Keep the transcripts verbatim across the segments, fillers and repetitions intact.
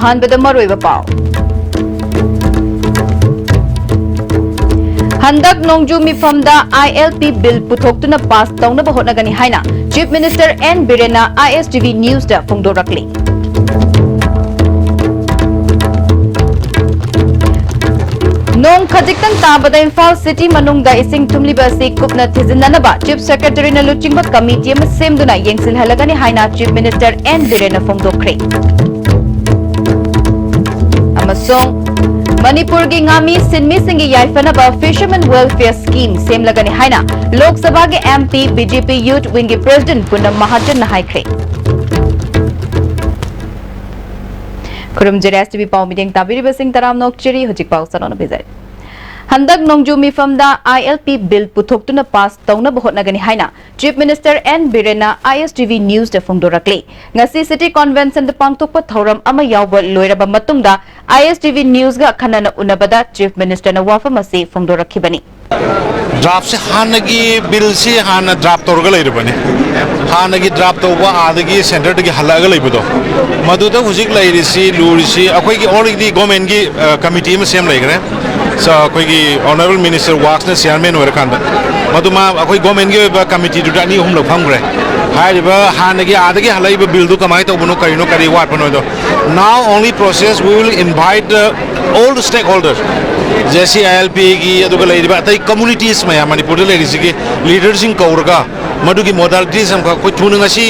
ꯑꯍꯥꯟꯕꯗ ꯃꯔꯨꯑꯣꯏꯕ ꯄꯥꯎ꯫ ꯍꯟꯗꯛ ꯅꯣꯡꯖꯨ ꯃꯤꯐꯝꯗ ILP bill ꯄꯨꯊꯣꯛꯇꯨꯅ pass ꯇꯧꯅꯕ ꯍꯣꯠꯅꯒꯅꯤ ꯍꯥꯏꯅ Chief Minister N ꯕꯤꯔꯦꯟꯅ ISTV Newsꯇ ꯐꯣꯡꯗꯣꯔꯛꯂꯤ꯫ ꯅꯣꯡ ꯈꯖꯤꯛꯇꯪ ꯇꯥꯕꯗ ꯏꯝꯐꯥꯜ city ꯃꯅꯨꯡꯗ ꯏꯁꯤꯡ ꯊꯨꯝꯂꯤꯕ ꯑꯁꯤ ꯀꯨꯞꯅ ꯊꯤꯖꯤꯟꯅꯅꯕ Chief Secretaryꯅ ꯂꯨꯆꯤꯡꯕ committee ꯑꯃ ꯁꯦꯝꯗꯨꯅ ꯌꯦꯡꯁꯤꯜꯍꯜꯂꯒꯅꯤ ꯍꯥꯏꯅ Chief Minister N ꯕꯤꯔꯦꯟꯅ ꯐꯣꯡꯗꯣꯛꯈ꯭ꯔꯦ꯫ ꯑꯃꯁꯨꯡ ꯃꯅꯤꯄꯨꯔꯒꯤ ꯉꯥꯃꯤ ꯁꯤꯟꯃꯤꯁꯤꯡꯒꯤ ꯌꯥꯏꯐꯅꯕ Fisherman Welfare Scheme ꯁꯦꯝꯂꯒꯅꯤ ꯍꯥꯏꯅ ꯂꯣꯛ ꯁꯚꯥꯒꯤ MP, BJP Youth Wingꯒꯤ President ꯄꯨꯅꯝ ꯃꯍꯥꯖꯟꯅ ꯍꯥꯏꯈ꯭ꯔꯦ꯫ ꯈꯨꯔꯨꯝꯖꯔꯤ STV ꯄꯥꯎ ꯃꯤꯠꯌꯦꯡ ꯇꯥꯕꯤꯔꯤꯕꯁꯤꯡ ꯇꯔꯥꯝꯅ ꯑꯣꯛꯆꯔꯤ꯫ ꯍꯧꯖꯤꯛ ꯄꯥꯎ ꯆꯥꯎꯔꯥꯛꯅ ꯄꯤꯖꯔꯤ꯫ ꯍꯟꯗꯛ ꯅꯣꯡꯖꯨ ꯃꯤꯐꯝꯗ ILP bill ꯄꯨꯊꯣꯛꯇꯨꯅ pass ꯇꯧꯅꯕ ꯍꯣꯠꯅꯒꯅꯤ ꯍꯥꯏꯅ Chief Minister N ꯕꯤꯔꯦꯟꯅ ISTV Newsꯇ ꯐꯣꯡꯗꯣꯔꯛꯂꯤ꯫ ꯉꯁꯤ City Conventionꯗ ꯄꯥꯡꯊꯣꯛꯄ ꯊꯧꯔꯝ ꯑꯃ ꯌꯥꯎꯕ ꯂꯣꯏꯔꯕ ꯃꯇꯨꯡꯗ ISTV Newsꯒ ꯑꯈꯟꯅꯅ ꯎꯅꯕꯗ Chief Ministerꯅ ꯋꯥꯐꯝ ꯑꯁꯤ ꯐꯣꯡꯗꯣꯔꯛꯈꯤꯕꯅꯤ꯫ Draftꯁꯦ ꯍꯥꯟꯅꯒꯤ billꯁꯤ ꯍꯥꯟꯅ draft ꯇꯧꯔꯒ ꯂꯩꯔꯕꯅꯤ꯫ ꯍꯥꯟꯅꯒꯤ draft ꯇꯧꯕ ꯑꯥꯗꯒꯤ centreꯗꯒꯤ ꯍꯜꯂꯛꯑꯒ ꯂꯩꯕꯗꯣ, ꯃꯗꯨꯗ ꯍꯧꯖꯤꯛ ꯂꯩꯔꯤꯁꯤ, ꯂꯨꯔꯤꯁꯤ ꯑꯩꯈꯣꯏꯒꯤ already governmentꯀꯤ, ꯑ, committee ꯑꯃ ꯁꯦꯝ ꯂꯩꯈ꯭ꯔꯦ꯫ So, ꯑꯩꯈꯣꯏꯒꯤ Honourable Minister Worksꯅ chairman ꯑꯣꯏꯔꯀꯥꯟꯗ, ꯃꯗꯨ ꯃꯥ ꯑꯩꯈꯣꯏ governmentꯀꯤ ꯑꯣꯏꯕ committeeꯗꯨꯗ ꯑꯅꯤ ꯑꯍꯨꯝꯂꯛ ꯐꯝꯈ꯭ꯔꯦ꯫ ꯍꯥꯏꯔꯤꯕ ꯍꯥꯟꯅꯒꯤ ꯑꯥꯗꯒꯤ ꯍꯜꯂꯛꯏꯕ billꯗꯨ ꯀꯃꯥꯏꯅ ꯇꯧꯕꯅꯣ, ꯀꯔꯤꯅꯣ, ꯀꯔꯤ ꯋꯥꯠꯄꯅꯣꯗꯣ, now only process we will invite the all the stakeholders, JCILPꯒꯤ, ꯑꯗꯨꯒ ꯂꯩꯔꯤꯕ ꯑꯇꯩ communities ꯃꯌꯥꯝ, ꯃꯅꯤꯄꯨꯔꯗ ꯂꯩꯔꯤꯁꯤꯒꯤ leaderꯁꯤꯡ ꯀꯧꯔꯒ, ꯃꯗꯨꯒꯤ modalities ꯑꯃꯈꯛ ꯑꯩꯈꯣꯏ ꯊꯨꯅ ꯉꯁꯤ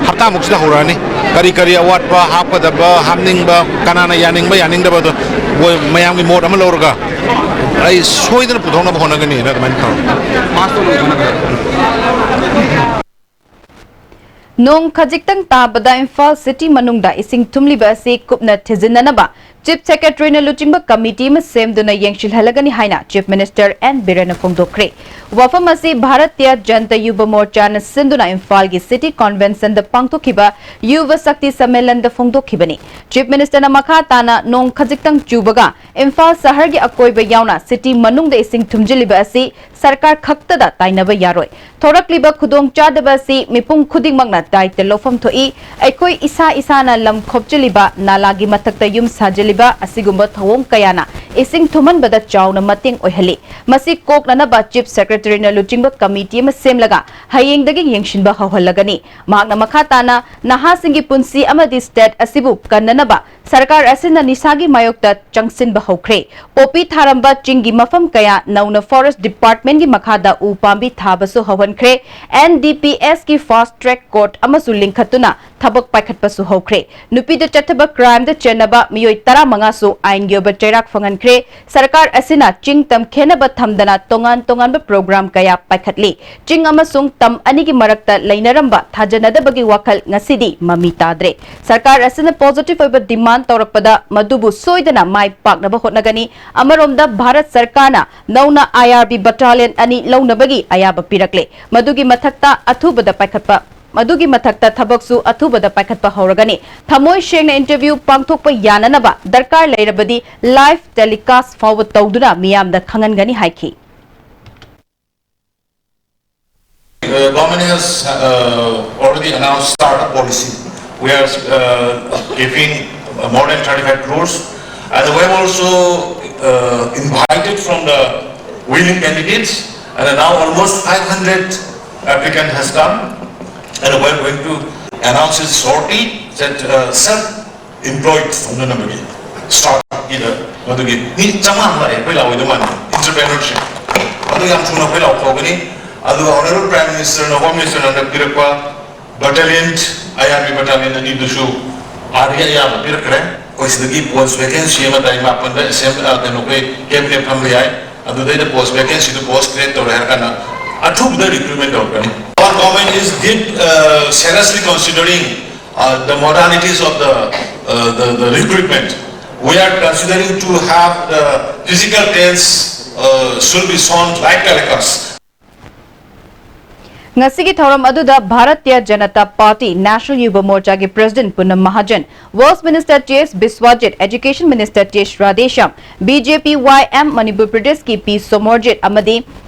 ꯍꯞꯇꯥꯃꯨꯛꯁꯤꯗ ꯍꯧꯔꯛꯑꯅꯤ꯫ ꯀꯔꯤ ꯀꯔꯤ ꯑꯋꯥꯠꯄ, ꯍꯥꯞꯀꯗꯕ, ꯍꯥꯞꯅꯤꯡꯕ, ꯀꯅꯥꯅ ꯌꯥꯅꯤꯡꯕ, ꯌꯥꯅꯤꯡꯗꯕꯗꯣ, ꯃꯣꯏ ꯃꯌꯥꯝꯒꯤ ꯃꯣꯠ ꯑꯃ ꯂꯧꯔꯒ ꯑꯩ ꯁꯣꯏꯗꯅ ꯄꯨꯊꯣꯛꯅꯕ ꯍꯣꯠꯅꯒꯅꯤꯅ ꯑꯗꯨꯃꯥꯏꯅ ꯇꯧꯔꯦ꯫ ꯅꯣꯡ ꯈꯖꯤꯛꯇꯪ ꯇꯥꯕꯗ ꯏꯝꯐꯥꯜ city ꯃꯅꯨꯡꯗ ꯏꯁꯤꯡ ꯊꯨꯝꯂꯤꯕ ꯑꯁꯤ ꯀꯨꯞꯅ ꯊꯤꯖꯤꯟꯅꯅꯕ Chief Secretary ꯅ ꯂꯨꯆꯤꯡꯕ committee ꯑꯃ ꯁꯦꯝꯗꯨꯅ ꯌꯦꯡꯁꯤꯜꯍꯜꯂꯒꯅꯤ ꯍꯥꯏꯅ Chief Minister N ꯕꯤꯔꯦꯟꯅ ꯐꯣꯡꯗꯣꯛꯈ꯭ꯔꯦ꯫ ꯋꯥꯐꯝ ꯑꯁꯤ ꯚꯥꯔꯇꯤꯌ ꯖꯟꯇ ꯌꯨꯕ ꯃꯣꯔꯆꯥꯅ ꯁꯤꯟꯗꯨꯅ ꯏꯝꯐꯥꯜꯒꯤ City Convention ꯗ ꯄꯥꯡꯊꯣꯛꯈꯤꯕ ꯌꯨꯕ ꯁꯛꯇꯤ ꯁꯝꯃꯦꯂꯟꯗ ꯐꯣꯡꯗꯣꯛꯈꯤꯕꯅꯤ꯫ Chief Minister ꯅ ꯃꯈꯥ ꯇꯥꯅ ꯅꯣꯡ ꯈꯖꯤꯛꯇꯪ ꯆꯨꯕꯒ ꯏꯝꯐꯥꯜ ꯁꯍꯔꯒꯤ ꯑꯀꯣꯏꯕ ꯌꯥꯎꯅ city ꯃꯅꯨꯡꯗ ꯏꯁꯤꯡ ꯊꯨꯝꯖꯤꯜꯂꯤꯕ ꯑꯁꯤ ꯁꯔꯀꯥꯔ ꯈꯛꯇꯗ ꯇꯥꯏꯅꯕ ꯌꯥꯔꯣꯏ꯫ ꯊꯣꯔꯛꯂꯤꯕ ꯈꯨꯗꯣꯡꯆꯥꯗꯕ ꯑꯁꯤ ꯃꯤꯄꯨꯝ ꯈꯨꯗꯤꯡꯃꯛꯅ ꯗꯥꯏꯇ ꯂꯧꯐꯝ ꯊꯣꯛꯏ꯫ ꯑꯩꯈꯣꯏ ꯏꯁꯥ ꯏꯁꯥꯅ ꯂꯝ ꯈꯣꯞꯆꯤꯜꯂꯤꯕ, ꯅꯥꯂꯥꯒꯤ ꯃꯊꯛꯇ ꯌꯨꯝ ꯁꯥꯖꯤꯜꯂꯤꯕ ꯑꯁꯤꯒꯨꯝꯕ ꯊꯧꯑꯣꯡ ꯀꯌꯥꯅ ꯏꯁꯤꯡ ꯊꯨꯝꯍꯟꯕꯗ ꯆꯥꯎꯅ ꯃꯇꯦꯡ ꯑꯣꯏꯍꯜꯂꯤ꯫ ꯃꯁꯤ ꯀꯣꯛꯅꯅꯕ Chief Secretary ꯅ ꯂꯨꯆꯤꯡꯕ committee ꯑꯃ ꯁꯦꯝꯂꯒ ꯍꯌꯦꯡꯗꯒꯤ ꯌꯦꯡꯁꯤꯟꯕ ꯍꯧꯍꯜꯂꯒꯅꯤ꯫ ꯃꯍꯥꯛꯅ ꯃꯈꯥ ꯇꯥꯅ ꯅꯍꯥꯁꯤꯡꯒꯤ ꯄꯨꯟꯁꯤ ꯑꯃꯗꯤ state ꯑꯁꯤꯕꯨ ꯀꯟꯅꯅꯕ ꯁꯔꯀꯥꯔ ꯑꯁꯤꯅ ꯅꯤꯁꯥꯒꯤ ꯃꯥꯌꯣꯛꯇ ꯆꯪꯁꯤꯟꯕ ꯍꯧꯈ꯭ꯔꯦ꯫ ꯄꯣꯄꯤ ꯊꯥꯔꯝꯕ ꯆꯤꯡꯒꯤ ꯃꯐꯝ ꯀꯌꯥ ꯅꯧꯅ Forest Department ꯀꯤ ꯃꯈꯥꯗ ꯎ ꯄꯥꯝꯕꯤ ꯊꯥꯕꯁꯨ ꯍꯧꯍꯟꯈ꯭ꯔꯦ꯫ N D P S ꯀꯤ fast track court ꯑꯃꯁꯨ ꯂꯤꯡꯈꯠꯇꯨꯅ ꯊꯕꯛ ꯄꯥꯏꯈꯠꯄꯁꯨ ꯍꯧꯈ꯭ꯔꯦ꯫ ꯅꯨꯄꯤꯗ ꯆꯠꯊꯕ crime ꯗ ꯆꯦꯟꯅꯕ ꯃꯤꯑꯣꯏ ꯇꯔꯥꯃꯉꯥꯁꯨ ꯑꯥꯏꯟꯒꯤ ꯑꯣꯏꯕ ꯆꯩꯔꯥꯛ ꯐꯪꯍꯟꯈ꯭ꯔꯦ꯫ ꯁꯔꯀꯥꯔ ꯑꯁꯤꯅ ꯆꯤꯡ ꯇꯝ ꯈꯦꯟꯅꯕ ꯊꯝꯗꯅ ꯇꯣꯉꯥꯟ ꯇꯣꯉꯥꯟꯕ program ꯀꯌꯥ ꯄꯥꯏꯈꯠꯂꯤ꯫ ꯆꯤꯡ ꯑꯃꯁꯨꯡ ꯇꯝ ꯑꯅꯤꯒꯤ ꯃꯔꯛꯇ ꯂꯩꯅꯔꯝꯕ ꯊꯥꯖꯅꯗꯕꯒꯤ ꯋꯥꯈꯜ ꯉꯁꯤꯗꯤ ꯃꯃꯤ ꯇꯥꯗ꯭ꯔꯦ꯫ ꯁꯔꯀꯥꯔ ꯑꯁꯤꯅ positive ꯑꯣꯏꯕ demand ꯇꯧꯔꯛꯄꯗ ꯃꯗꯨꯕꯨ ꯁꯣꯏꯗꯅ ꯃꯥꯏ ꯄꯥꯛꯅꯕ ꯍꯣꯠꯅꯒꯅꯤ꯫ ꯑꯃꯔꯣꯝꯗ ꯚꯥꯔꯠ ꯁꯔꯀꯥꯔꯅ ꯅꯧꯅ I R B battalion ꯑꯅꯤ ꯂꯧꯅꯕꯒꯤ ꯑꯌꯥꯕ ꯄꯤꯔꯛꯂꯦ꯫ ꯃꯗꯨꯒꯤ ꯃꯊꯛꯇ ꯑꯊꯨꯕꯗ ꯄꯥꯏꯈꯠꯄ, ꯃꯗꯨꯒꯤ ꯃꯊꯛꯇ ꯊꯕꯛꯁꯨ ꯑꯊꯨꯕꯗ ꯄꯥꯏꯈꯠꯄ ꯍꯧꯔꯒꯅꯤ꯫ ꯊꯃꯣꯏ ꯁꯦꯡꯅ interview ꯄꯥꯡꯊꯣꯛꯄ ꯌꯥꯅꯅꯕ ꯗꯔꯀꯥꯔ ꯂꯩꯔꯕꯗꯤ live telecast ꯐꯥꯎꯕ ꯇꯧꯗꯨꯅ ꯃꯤꯌꯥꯝꯗ ꯈꯪꯍꯟꯒꯅꯤ ꯍꯥꯏꯈꯤ꯫ The government has uh, already announced startup policy. We are uh, giving more than thirty-five crores, and we have also uh, invited from the willing candidates, and now almost five hundred applicant has come, and we are going to announce it shortly that uh, self employed ꯐꯪꯅꯅꯕꯒꯤ start ꯀꯤꯗ ꯃꯗꯨꯒꯤ ꯃꯤ ꯆꯥꯝꯃꯉꯥ ꯂꯥꯛꯑꯦ ꯑꯩꯈꯣꯏ ꯂꯥꯛꯑꯣꯏꯗꯧ ꯃꯥꯟꯗꯦ entrepreneurship꯫ ꯑꯗꯨ ꯌꯥꯝ ꯊꯨꯅ ꯑꯩꯈꯣꯏ ꯂꯥꯛꯑꯣ ꯀꯧꯒꯅꯤ꯫ ꯑꯗꯨꯒ Honourable Prime Minister ꯅ, Home Minister ꯅ ꯍꯟꯗꯛ ꯄꯤꯔꯛꯄ battalion, I R B battalion ꯑꯅꯤꯗꯨꯁꯨ ꯑꯥꯗꯒꯤ ꯑꯌꯥꯕ ꯄꯤꯔꯛꯈ꯭ꯔꯦ꯫ ꯑꯩꯈꯣꯏ ꯁꯤꯗꯒꯤ post vacancy ꯑꯃ ꯇꯥꯔꯤꯛ ꯃꯥꯄꯟꯗ assembly ꯀꯩꯅꯣ ꯑꯩꯈꯣꯏ cabinet ꯐꯝꯕ ꯌꯥꯏ꯫ ꯑꯗꯨꯗꯩꯗ post vacancy ꯗꯨ post create ꯇꯧꯔꯦ ꯍꯥꯏꯔ ꯀꯥꯟꯗ ꯑꯊꯨꯕꯗ recruitment ꯇꯧꯔꯛꯀꯅꯤ꯫ Our government is deep, uh, seriously considering uh, the modalities of the, uh, the, the recruitment. We are considering to have the physical test uh, should be shown live telecast. ꯉꯁꯤꯒꯤ ꯊꯧꯔꯝ ꯑꯗꯨꯗ Bharatiya Janata Party national Yuva ꯃꯣꯔꯆꯥꯒꯤ president Poonam Mahajan, works minister T S Biswajit, education minister T S Radheshyam, B J P Y M Manipur ꯄ꯭ꯔꯗꯦꯁꯀꯤ P Somorjit ꯑꯃꯗꯤ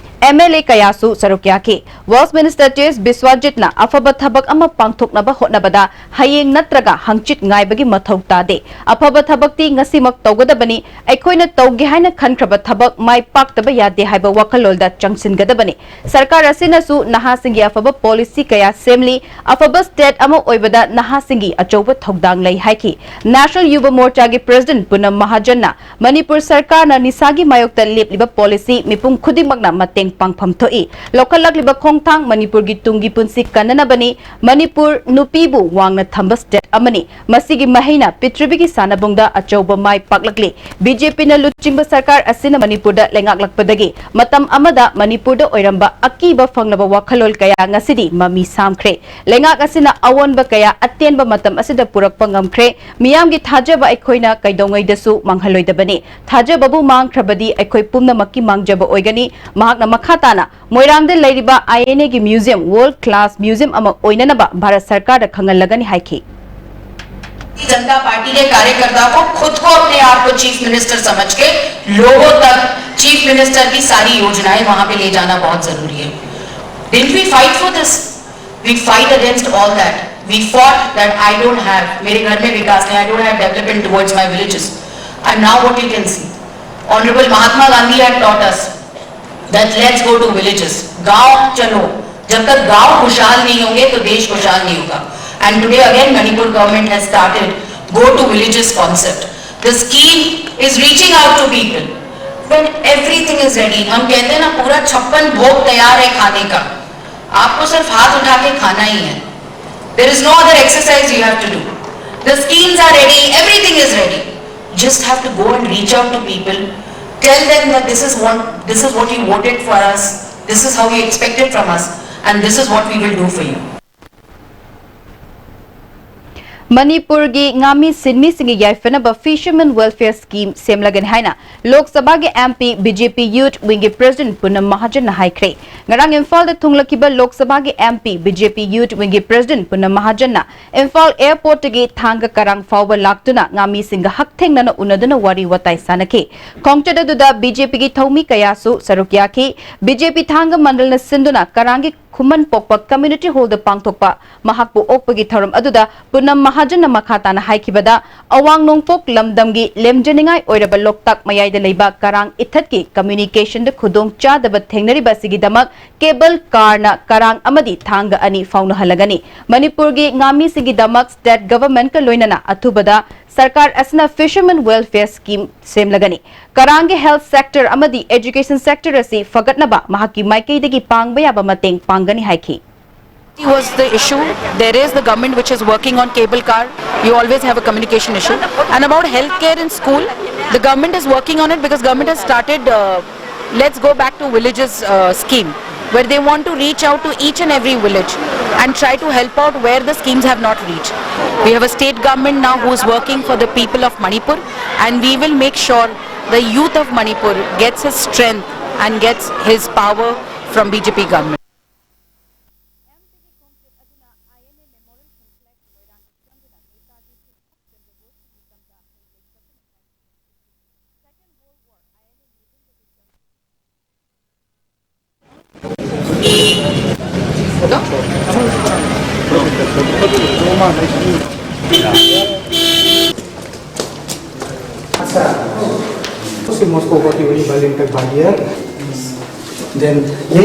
M L A ꯀꯌꯥꯁꯨ ꯁꯔꯨꯛ ꯌꯥꯈꯤ꯫ Works minister T ꯑꯦꯁ ꯕꯤꯁ꯭ꯋꯥꯖꯤꯠꯅ ꯑꯐꯕ ꯊꯕꯛ ꯑꯃ ꯄꯥꯡꯊꯣꯛꯅꯕ ꯍꯣꯠꯅꯕꯗ ꯍꯌꯦꯡ ꯅꯠꯇ꯭ꯔꯒ ꯍꯪꯆꯤꯠ ꯉꯥꯏꯕꯒꯤ ꯃꯊꯧ ꯇꯥꯗꯦ꯫ ꯑꯐꯕ ꯊꯕꯛꯇꯤ ꯉꯁꯤꯃꯛ ꯇꯧꯒꯗꯕꯅꯤ꯫ ꯑꯩꯈꯣꯏꯅ ꯇꯧꯒꯦ ꯍꯥꯏꯅ ꯈꯟꯈ꯭ꯔꯕ ꯊꯕꯛ ꯃꯥꯏ ꯄꯥꯛꯇꯕ ꯌꯥꯗꯦ ꯍꯥꯏꯕ ꯋꯥꯈꯜꯂꯣꯟꯗ ꯆꯪꯁꯤꯟꯒꯗꯕꯅꯤ꯫ ꯁꯔꯀꯥꯔ ꯑꯁꯤꯅꯁꯨ ꯅꯍꯥꯁꯤꯡꯒꯤ ꯑꯐꯕ ꯄꯣꯂꯤꯁꯤ ꯀꯌꯥ ꯁꯦꯝꯂꯤ, ꯑꯐꯕ ꯁ꯭ꯇꯦꯠ ꯑꯃ ꯑꯣꯏꯕꯗ ꯅꯍꯥꯁꯤꯡꯒꯤ ꯑꯆꯧꯕ ꯊꯧꯗꯥꯡ ꯂꯩ ꯍꯥꯏꯈꯤ꯫ ꯅꯦꯁꯅꯦꯜ ꯌꯨꯕ ꯃꯣꯔꯆꯥꯒꯤ ꯄ꯭ꯔꯦꯁꯤꯗꯦꯟꯠ ꯄꯨꯅꯝ ꯃꯍꯥꯖꯟꯅ ꯃꯅꯤꯄꯨꯔ ꯁꯔꯀꯥꯔꯅ ꯅꯤꯁꯥꯒꯤ ꯃꯥꯌꯣꯛꯇ ꯂꯦꯞꯂꯤꯕ ꯄꯣꯂꯤꯁꯤ ꯃꯤꯄꯨꯝ ꯈꯨꯗꯤꯡꯃꯛꯅ ꯃꯇꯦꯡ ꯄꯥꯡꯐꯝ ꯊꯣꯛꯏ꯫ ꯂꯧꯈꯠꯂꯛꯂꯤꯕ ꯈꯣꯡꯊꯥꯡ ꯃꯅꯤꯄꯨꯔꯒꯤ ꯇꯨꯡꯒꯤ ꯄꯨꯟꯁꯤ ꯀꯟꯅꯅꯕꯅꯤ꯫ ꯃꯅꯤꯄꯨꯔ ꯅꯨꯄꯤꯕꯨ ꯋꯥꯡꯅ ꯊꯝꯕ ꯁ꯭ꯇꯦꯠ ꯑꯃꯅꯤ꯫ ꯃꯁꯤꯒꯤ ꯃꯍꯩꯅ ꯄ꯭ꯔꯤꯊꯤꯕꯤꯒꯤ ꯁꯥꯟꯅꯕꯨꯡꯗ ꯑꯆꯧꯕ ꯃꯥꯏ ꯄꯥꯛꯂꯛꯂꯤ꯫ ꯕꯤ ꯖꯦ ꯄꯤꯅ ꯂꯨꯆꯤꯡꯕ ꯁꯔꯀꯥꯔ ꯑꯁꯤꯅ ꯃꯅꯤꯄꯨꯔꯗ ꯂꯩꯉꯥꯛꯂꯛꯄꯗꯒꯤ ꯃꯇꯝ ꯑꯃꯗ ꯃꯅꯤꯄꯨꯔꯗ ꯑꯣꯏꯔꯝꯕ ꯑꯀꯤꯕ ꯐꯪꯂꯕ ꯋꯥꯈꯜꯂꯣꯟ ꯀꯌꯥ ꯉꯁꯤꯗꯤ ꯃꯃꯤ ꯁꯥꯝꯈ꯭ꯔꯦ꯫ ꯂꯩꯉꯥꯛ ꯑꯁꯤꯅ ꯑꯑꯣꯟꯕ ꯀꯌꯥ ꯑꯇꯦꯟꯕ ꯃꯇꯝ ꯑꯁꯤꯗ ꯄꯨꯔꯛꯄ ꯉꯝꯈ꯭ꯔꯦ꯫ ꯃꯤꯌꯥꯝꯒꯤ ꯊꯥꯖꯕ ꯑꯩꯈꯣꯏꯅ ꯀꯩꯗꯧꯉꯩꯗꯁꯨ ꯃꯥꯡꯍꯜꯂꯣꯏꯗꯕꯅꯤ꯫ ꯊꯥꯖꯕꯕꯨ ꯃꯥꯡꯈ꯭ꯔꯕꯗꯤ ꯑꯩꯈꯣꯏ ꯄꯨꯝꯅꯃꯛꯀꯤ ꯃꯥꯡꯖꯕ ꯑꯣꯏꯒꯅꯤ꯫ ꯃꯍꯥꯛꯅ ꯃꯈꯥ ꯇꯥꯅ ꯃꯣꯏꯔꯥꯡꯗ ꯂꯩꯔꯤꯕ ꯑꯥꯏ ꯑꯦꯟ ꯑꯦꯒꯤ ꯃ꯭ꯌꯨꯖꯤꯌꯝ ꯋꯥꯔꯜꯗ ꯀ꯭ꯂꯥꯁ ꯃ꯭ꯌꯨꯖꯤꯌꯝ ꯑꯃ ꯑꯣꯏꯅꯅꯕ ꯚꯥꯔꯠ ꯁꯔꯀꯥꯔꯗ ꯈꯪꯍꯜꯂꯒꯅꯤ ꯍꯥꯏꯈꯤ꯫ जनता पार्टी के कार्यकर्ता को खुद को अपने आप को चीफ मिनिस्टर समझ के लोगों तक चीफ मिनिस्टर की सारी योजनाएं वहां पे ले जाना बहुत जरूरी है। Didn't we fight for this? We fight against all that. We fought that I don't have, मेरे घर में विकास नहीं, I don't have development towards my villages. And now what you can see, Honorable Mahatma Gandhi had taught us that let's go to villages. गांव चलो, जब तक गांव खुशहाल नहीं होंगे तो देश खुशहाल नहीं होगा। And today again Manipur government has started go to villages concept. The scheme is reaching out to people. When everything is ready, हम कहते हैं ना, पूरा छप्पन भोग तैयार है खाने का, आपको सिर्फ हाथ उठा के खाना ही है। There is no other exercise you have to do. The schemes are ready, everything is ready. Just have to go and reach out to people, tell them that this is what, this is what you voted for us, this is how you expected from us, and this is what we will do for you. ꯃꯅꯤꯄꯨꯔꯒꯤ ꯉꯥꯃꯤ ꯁꯤꯟꯃꯤꯁꯤꯡꯒꯤ ꯌꯥꯏꯐꯅꯕ Fishermen Welfare Scheme ꯁꯦꯝꯂꯒꯅꯤ ꯍꯥꯏꯅ ꯂꯣꯛ ꯁꯚꯥꯒꯤ M P B J P Youth Wingꯒꯤ President ꯄꯨꯅꯝ ꯃꯍꯥꯖꯟꯅ ꯍꯥꯏꯈ꯭ꯔꯦ꯫ ꯉꯔꯥꯡ ꯏꯝꯐꯥꯜꯗ ꯊꯨꯡꯂꯈꯤꯕ ꯂꯣꯛ ꯁꯚꯥꯒꯤ M P B J P Youth Wingꯒꯤ President ꯄꯨꯅꯝ ꯃꯍꯥꯖꯟꯅ Imphal airportꯇꯒꯤ ꯊꯥꯡꯒ ꯀꯔꯥꯡ ꯐꯥꯎꯕ ꯂꯥꯛꯇꯨꯅ ꯉꯥꯃꯤꯁꯤꯡꯒ ꯍꯛꯊꯦꯡꯅꯅ ꯎꯅꯗꯨꯅ ꯋꯥꯔꯤ ꯋꯥꯇꯥꯏ ꯁꯥꯟꯅꯈꯤ꯫ ꯈꯣꯡꯆꯠ ꯑꯗꯨꯗ B J Pꯒꯤ ꯊꯧꯃꯤ ꯀꯌꯥꯁꯨ ꯁꯔꯨꯛ ꯌꯥꯈꯤ꯫ B J P ꯊꯥꯡꯒ ꯃꯟꯗꯜꯅ ꯁꯤꯟꯗꯨꯅ ꯀꯔꯥꯡꯒꯤ ꯈꯨꯃꯟ ꯄꯣꯛꯄ Community Hallꯗ ꯄꯥꯡꯊꯣꯛꯄ ꯃꯍꯥꯛꯄꯨ ꯑꯣꯛꯄꯒꯤ ꯊꯧꯔꯝ ꯑꯗꯨꯗ ꯄꯨꯅꯝ ꯃꯍꯥꯖꯟꯅ ꯃꯈꯥ ꯇꯥꯅ ꯍꯥꯏꯈꯤꯕꯗ, ꯑꯋꯥꯡ ꯅꯣꯡꯄꯣꯛ ꯂꯝꯗꯝꯒꯤ ꯂꯦꯝꯖꯅꯤꯡꯉꯥꯏ ꯑꯣꯏꯔꯕ ꯂꯣꯛꯇꯥꯛ ꯃꯌꯥꯏꯗ ꯂꯩꯕ ꯀꯔꯥꯡ ꯏꯊꯠꯀꯤ communicationꯗ ꯈꯨꯗꯣꯡ ꯆꯥꯗꯕ ꯊꯦꯡꯅꯔꯤꯕ ꯑꯁꯤꯒꯤꯗꯃꯛ cable carꯅ ꯀꯔꯥꯡ ꯑꯃꯗꯤ ꯊꯥꯡꯒ ꯑꯅꯤ ꯐꯥꯎꯅꯍꯜꯂꯒꯅꯤ꯫ ꯃꯅꯤꯄꯨꯔꯒꯤ ꯉꯥꯃꯤꯁꯤꯡꯒꯤꯗꯃꯛ state governmentꯀ ꯂꯣꯏꯅꯅ ꯑꯊꯨꯕꯗ ꯁꯔꯀꯥꯔ ꯑꯁꯤꯅ Fishermen Welfare Scheme ꯁꯦꯝꯂꯒꯅꯤ꯫ ꯀꯔꯥꯡꯒꯤ health sector ꯑꯃꯗꯤ education sector ꯑꯁꯤ ꯐꯒꯠꯅꯕ ꯃꯍꯥꯛꯀꯤ ꯃꯥꯏꯀꯩꯗꯒꯤ ꯄꯥꯡꯕ ꯌꯥꯕ ꯃꯇꯦꯡ ꯄꯥꯡꯒꯅꯤ ꯍꯥꯏꯈꯤ꯫ Was the issue. There is the government which is working on cable car. You always have a communication issue. And about healthcare in school, the government is working on it because government has started uh, Let's Go Back to Villages uh, scheme, where they want to reach out to each and every village and try to help out where the schemes have not reached. We have a state government now who is working for the people of Manipur, and we will make sure the youth of Manipur gets his strength and gets his power from B J P government. उसके Moscow को केवल Berlin तक बांध दिया। Then ये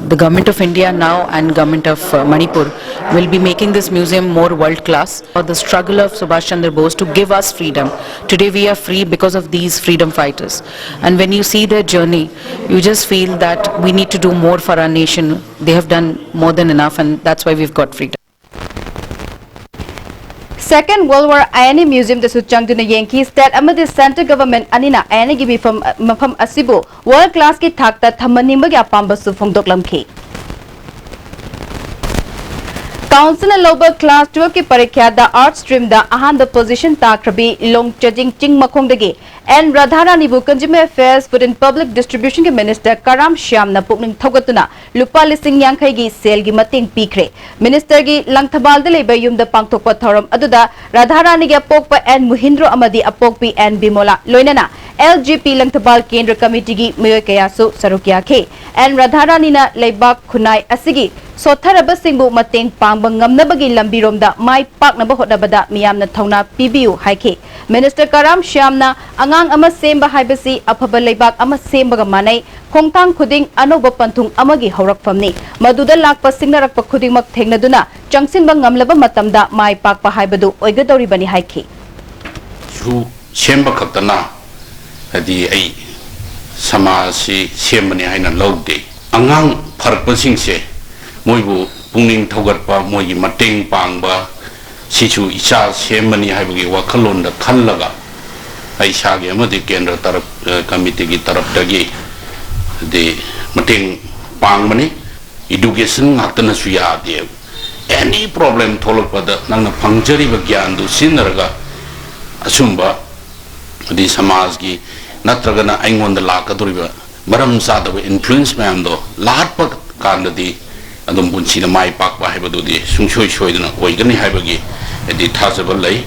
The Government of India now and Government of uh, Manipur will be making this museum more world class. For the struggle of Subhash Chandra Bose to give us freedom. Today we are free because of these freedom fighters. And when you see their journey, you just feel that we need to do more for our nation. They have done more than enough, and that's why we've got freedom. Second World War I N A ꯃ꯭ꯌꯨꯖꯤꯌꯝꯗꯁꯨ ꯆꯪꯗꯨꯅ ꯌꯦꯡꯈꯤ꯫ State ꯑꯃꯗꯤ central government ꯑꯅꯤꯅ ꯑꯥꯏ and ꯑꯦꯒꯤ ꯃꯤꯐꯝ ꯃꯐꯝ ꯑꯁꯤꯕꯨ world classꯀꯤ ꯊꯥꯛꯇ ꯊꯝꯍꯟꯅꯤꯡꯕꯒꯤ ꯑꯄꯥꯝꯕꯁꯨ ꯐꯣꯡꯗꯣꯛꯂꯝꯈꯤ꯫ Councilꯅ ꯂꯧꯕ class twelve ꯀꯤ ꯄꯔꯤꯈ꯭ꯌꯥꯗ Arts streamꯗ ꯑꯍꯥꯟꯕ position ꯇꯥꯈ꯭ꯔꯕꯤ ꯂꯣꯡꯆꯖꯤꯡ ꯆꯤꯡ ꯃꯈꯣꯡꯗꯒꯤ ꯑꯦꯟ ꯔꯥꯙꯥꯔꯥꯅꯤꯕꯨ Consumer Affairs, Food and Public Distributionꯒꯤ minister ꯀꯔꯥꯝ ꯁ꯭ꯌꯥꯝꯅ ꯄꯨꯛꯅꯤꯡ ꯊꯧꯒꯠꯇꯨꯅ ꯂꯨꯄꯥ ꯂꯤꯁꯤꯡ ꯌꯥꯡꯈꯩꯒꯤ ꯁꯦꯜꯒꯤ ꯃꯇꯦꯡ ꯄꯤꯈ꯭ꯔꯦ꯫ Ministerꯒꯤ ꯂꯪꯊꯕꯥꯜꯗ ꯂꯩꯕ ꯌꯨꯝꯗ ꯄꯥꯡꯊꯣꯛꯄ ꯊꯧꯔꯝ ꯑꯗꯨꯗ ꯔꯥꯙꯥꯔꯥꯅꯤꯒꯤ ꯑꯄꯣꯛꯄ ꯑꯦꯟ ꯃꯨꯍꯤꯟꯗ꯭ꯔꯣ ꯑꯃꯗꯤ ꯑꯄꯣꯛꯄꯤ ꯑꯦꯟ ꯕꯤꯃꯣꯂꯥ ꯂꯣꯏꯅꯅ L G P ꯂꯪꯊꯕꯥꯜ ꯀꯦꯟꯗ꯭ꯔ committeeꯒꯤ ꯃꯤꯑꯣꯏ ꯀꯌꯥꯁꯨ ꯁꯔꯨꯛ ꯌꯥꯈꯤ꯫ ꯑꯦꯟ ꯔꯥꯙꯥꯔꯥꯅꯤꯅ ꯂꯩꯕꯥꯛ ꯈꯨꯟꯅꯥꯏ ꯑꯁꯤꯒꯤ ꯁꯣꯠꯊꯔꯕꯁꯤꯡꯕꯨ ꯃꯇꯦꯡ ꯄꯥꯡꯕ ꯉꯝꯅꯕꯒꯤ ꯂꯝꯕꯤꯔꯣꯝꯗ ꯃꯥꯏ ꯄꯥꯛꯅꯕ ꯍꯣꯠꯅꯕꯗ ꯃꯤꯌꯥꯝꯅ ꯊꯧꯅꯥ ꯄꯤꯕꯤꯌꯨ ꯍꯥꯏꯈꯤ꯫ Minister ꯀꯔꯥꯝ ꯁ꯭ꯌꯥꯝꯅ ꯑꯉꯥꯡ ꯑꯃ ꯁꯦꯝꯕ ꯍꯥꯏꯕꯁꯤ ꯑꯐꯕ ꯂꯩꯕꯥꯛ ꯑꯃ ꯁꯦꯝꯕꯒ ꯃꯥꯟꯅꯩ, ꯈꯣꯡꯊꯥꯡ ꯈꯨꯗꯤꯡ ꯑꯅꯧꯕ ꯄꯟꯊꯨꯡ ꯑꯃꯒꯤ ꯍꯧꯔꯛꯐꯝꯅꯤ, ꯃꯗꯨꯗ ꯂꯥꯛꯄ ꯁꯤꯡꯅꯔꯛꯄ ꯈꯨꯗꯤꯡꯃꯛ ꯊꯦꯡꯅꯗꯨꯅ ꯆꯪꯁꯤꯟꯕ ꯉꯝꯂꯕ ꯃꯇꯝꯗ ꯃꯥꯏ ꯄꯥꯛꯄ ꯍꯥꯏꯕꯗꯨ ꯑꯣꯏꯒꯗꯧꯔꯤꯕꯅꯤ ꯍꯥꯏꯈꯤ꯫ ꯁꯨ ꯁꯦꯝꯕ ꯈꯛꯇꯅ ꯍꯥꯏꯗꯤ ꯑꯩ ꯁꯃꯥꯖꯁꯤ ꯁꯦꯝꯕꯅꯤ ꯍꯥꯏꯅ ꯂꯧꯗꯦ꯫ ꯑꯉꯥꯡ ꯐꯔꯛꯄꯁꯤꯡꯁꯦ ꯃꯣꯏꯕꯨ ꯄꯨꯛꯅꯤꯡ ꯊꯧꯒꯠꯄ, ꯃꯣꯏꯒꯤ ꯃꯇꯦꯡ ꯄꯥꯡꯕ, ꯁꯤꯁꯨ ꯏꯆꯥ ꯁꯦꯝꯕꯅꯤ ꯍꯥꯏꯕꯒꯤ ꯋꯥꯈꯜꯂꯣꯟꯗ ꯈꯜꯂꯒ ꯑꯩ ꯏꯁꯥꯒꯤ ꯑꯃꯗꯤ ꯀꯦꯟꯗ꯭ꯔ ꯇꯔꯞ-, ꯑ, committeeꯒꯤ ꯇꯔꯞꯇꯒꯤ ꯍꯥꯏꯗꯤ ꯃꯇꯦꯡ ꯄꯥꯡꯕꯅꯤ꯫ Education ꯉꯥꯛꯇꯅꯁꯨ ꯌꯥꯗꯦꯕ꯫ Any problem ꯊꯣꯛꯂꯛꯄꯗ ꯅꯪꯅ ꯐꯪꯖꯔꯤꯕ ꯒ꯭ꯌꯥꯟꯗꯨ ꯁꯤꯖꯤꯟꯅꯔꯒ ꯑꯆꯨꯝꯕ ꯑꯗꯩ ꯁꯃꯥꯖꯒꯤ ꯅꯠꯇ꯭ꯔꯒꯅ ꯑꯩꯉꯣꯟꯗ ꯂꯥꯛꯀꯗꯧꯔꯤꯕ ꯃꯔꯝ ꯆꯥꯗꯕ influence ꯃꯌꯥꯝꯗꯣ ꯂꯥꯛꯄ ꯀꯥꯟꯗꯗꯤ ꯑꯗꯨꯝ ꯄꯨꯟꯁꯤꯗ ꯃꯥꯏ ꯄꯥꯛꯄ ꯍꯥꯏꯕꯗꯨꯗꯤ ꯁꯨꯡꯁꯣꯏ ꯁꯣꯏꯗꯅ ꯑꯣꯏꯒꯅꯤ ꯍꯥꯏꯕꯒꯤ ꯍꯥꯏꯗꯤ ꯊꯥꯖꯕ ꯂꯩ꯫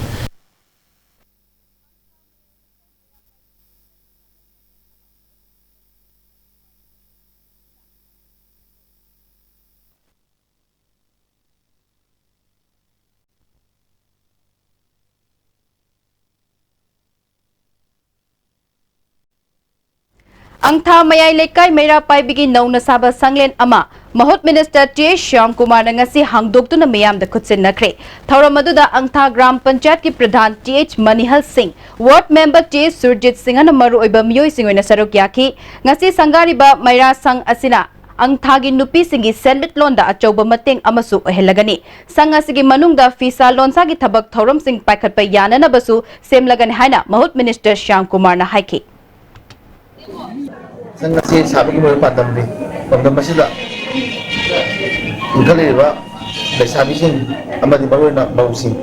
ꯑꯪꯊꯥ ꯃꯌꯥꯏ ꯂꯩꯀꯥꯏ ꯃꯩꯔꯥ ꯄꯥꯏꯕꯤꯒꯤ ꯅꯧꯅ ꯁꯥꯕ ꯁꯪꯂꯦꯟ ꯑꯃ ꯃꯍꯨꯠ minister T H ꯁ꯭ꯌꯥꯝꯀꯨꯃꯥꯔꯅ ꯉꯁꯤ ꯍꯥꯡꯗꯣꯛꯇꯨꯅ ꯃꯤꯌꯥꯝꯗ ꯈꯨꯠꯁꯤꯟꯅꯈ꯭ꯔꯦ꯫ ꯊꯧꯔꯝ ꯑꯗꯨꯗ ꯑꯪꯊꯥ ꯒ꯭ꯔꯥꯝ ꯄꯟꯆꯥꯌꯠꯀꯤ ꯄ꯭ꯔꯙꯥꯟ T H ꯃꯅꯤꯍꯜ ꯁꯤꯡ, ward member T H Surjit ꯁꯤꯡꯍꯅ ꯃꯔꯨꯑꯣꯏꯕ ꯃꯤꯑꯣꯏꯁꯤꯡ ꯑꯣꯏꯅ ꯁꯔꯨꯛ ꯌꯥꯈꯤ꯫ ꯉꯁꯤ ꯁꯪꯒꯥꯔꯤꯕ ꯃꯩꯔꯥ ꯁꯪ ꯑꯁꯤꯅ ꯑꯪꯊꯥꯒꯤ ꯅꯨꯄꯤꯁꯤꯡꯒꯤ ꯁꯦꯟꯃꯤꯠꯂꯣꯟꯗ ꯑꯆꯧꯕ ꯃꯇꯦꯡ ꯑꯃꯁꯨ ꯑꯣꯏꯍꯜꯂꯒꯅꯤ꯫ ꯁꯪ ꯑꯁꯤꯒꯤ ꯃꯅꯨꯡꯗ ꯐꯤꯁꯥ ꯂꯣꯟꯁꯥꯒꯤ ꯊꯕꯛ ꯊꯧꯔꯝꯁꯤꯡ ꯄꯥꯏꯈꯠꯄ ꯌꯥꯅꯅꯕꯁꯨ ꯁꯦꯝꯂꯒꯅꯤ ꯍꯥꯏꯅ ꯃꯍꯨꯠ minister ꯁ꯭ꯌꯥꯝꯀꯨꯃꯥꯔꯅ ꯍꯥꯏꯈꯤ꯫ ꯁꯪ ꯑꯁꯤ ꯁꯥꯕꯒꯤ ꯃꯔꯨꯑꯣꯏꯕ ꯄꯥꯟꯗꯝꯗꯤ ꯄꯥꯟꯗꯝ ꯑꯁꯤꯗ ꯏꯟꯈꯠꯂꯛꯂꯤꯕ ꯂꯩꯁꯥꯕꯤꯁꯤꯡ ꯑꯃꯗꯤ ꯃꯔꯨꯑꯣꯏꯅ ꯃꯧꯁꯤꯡ,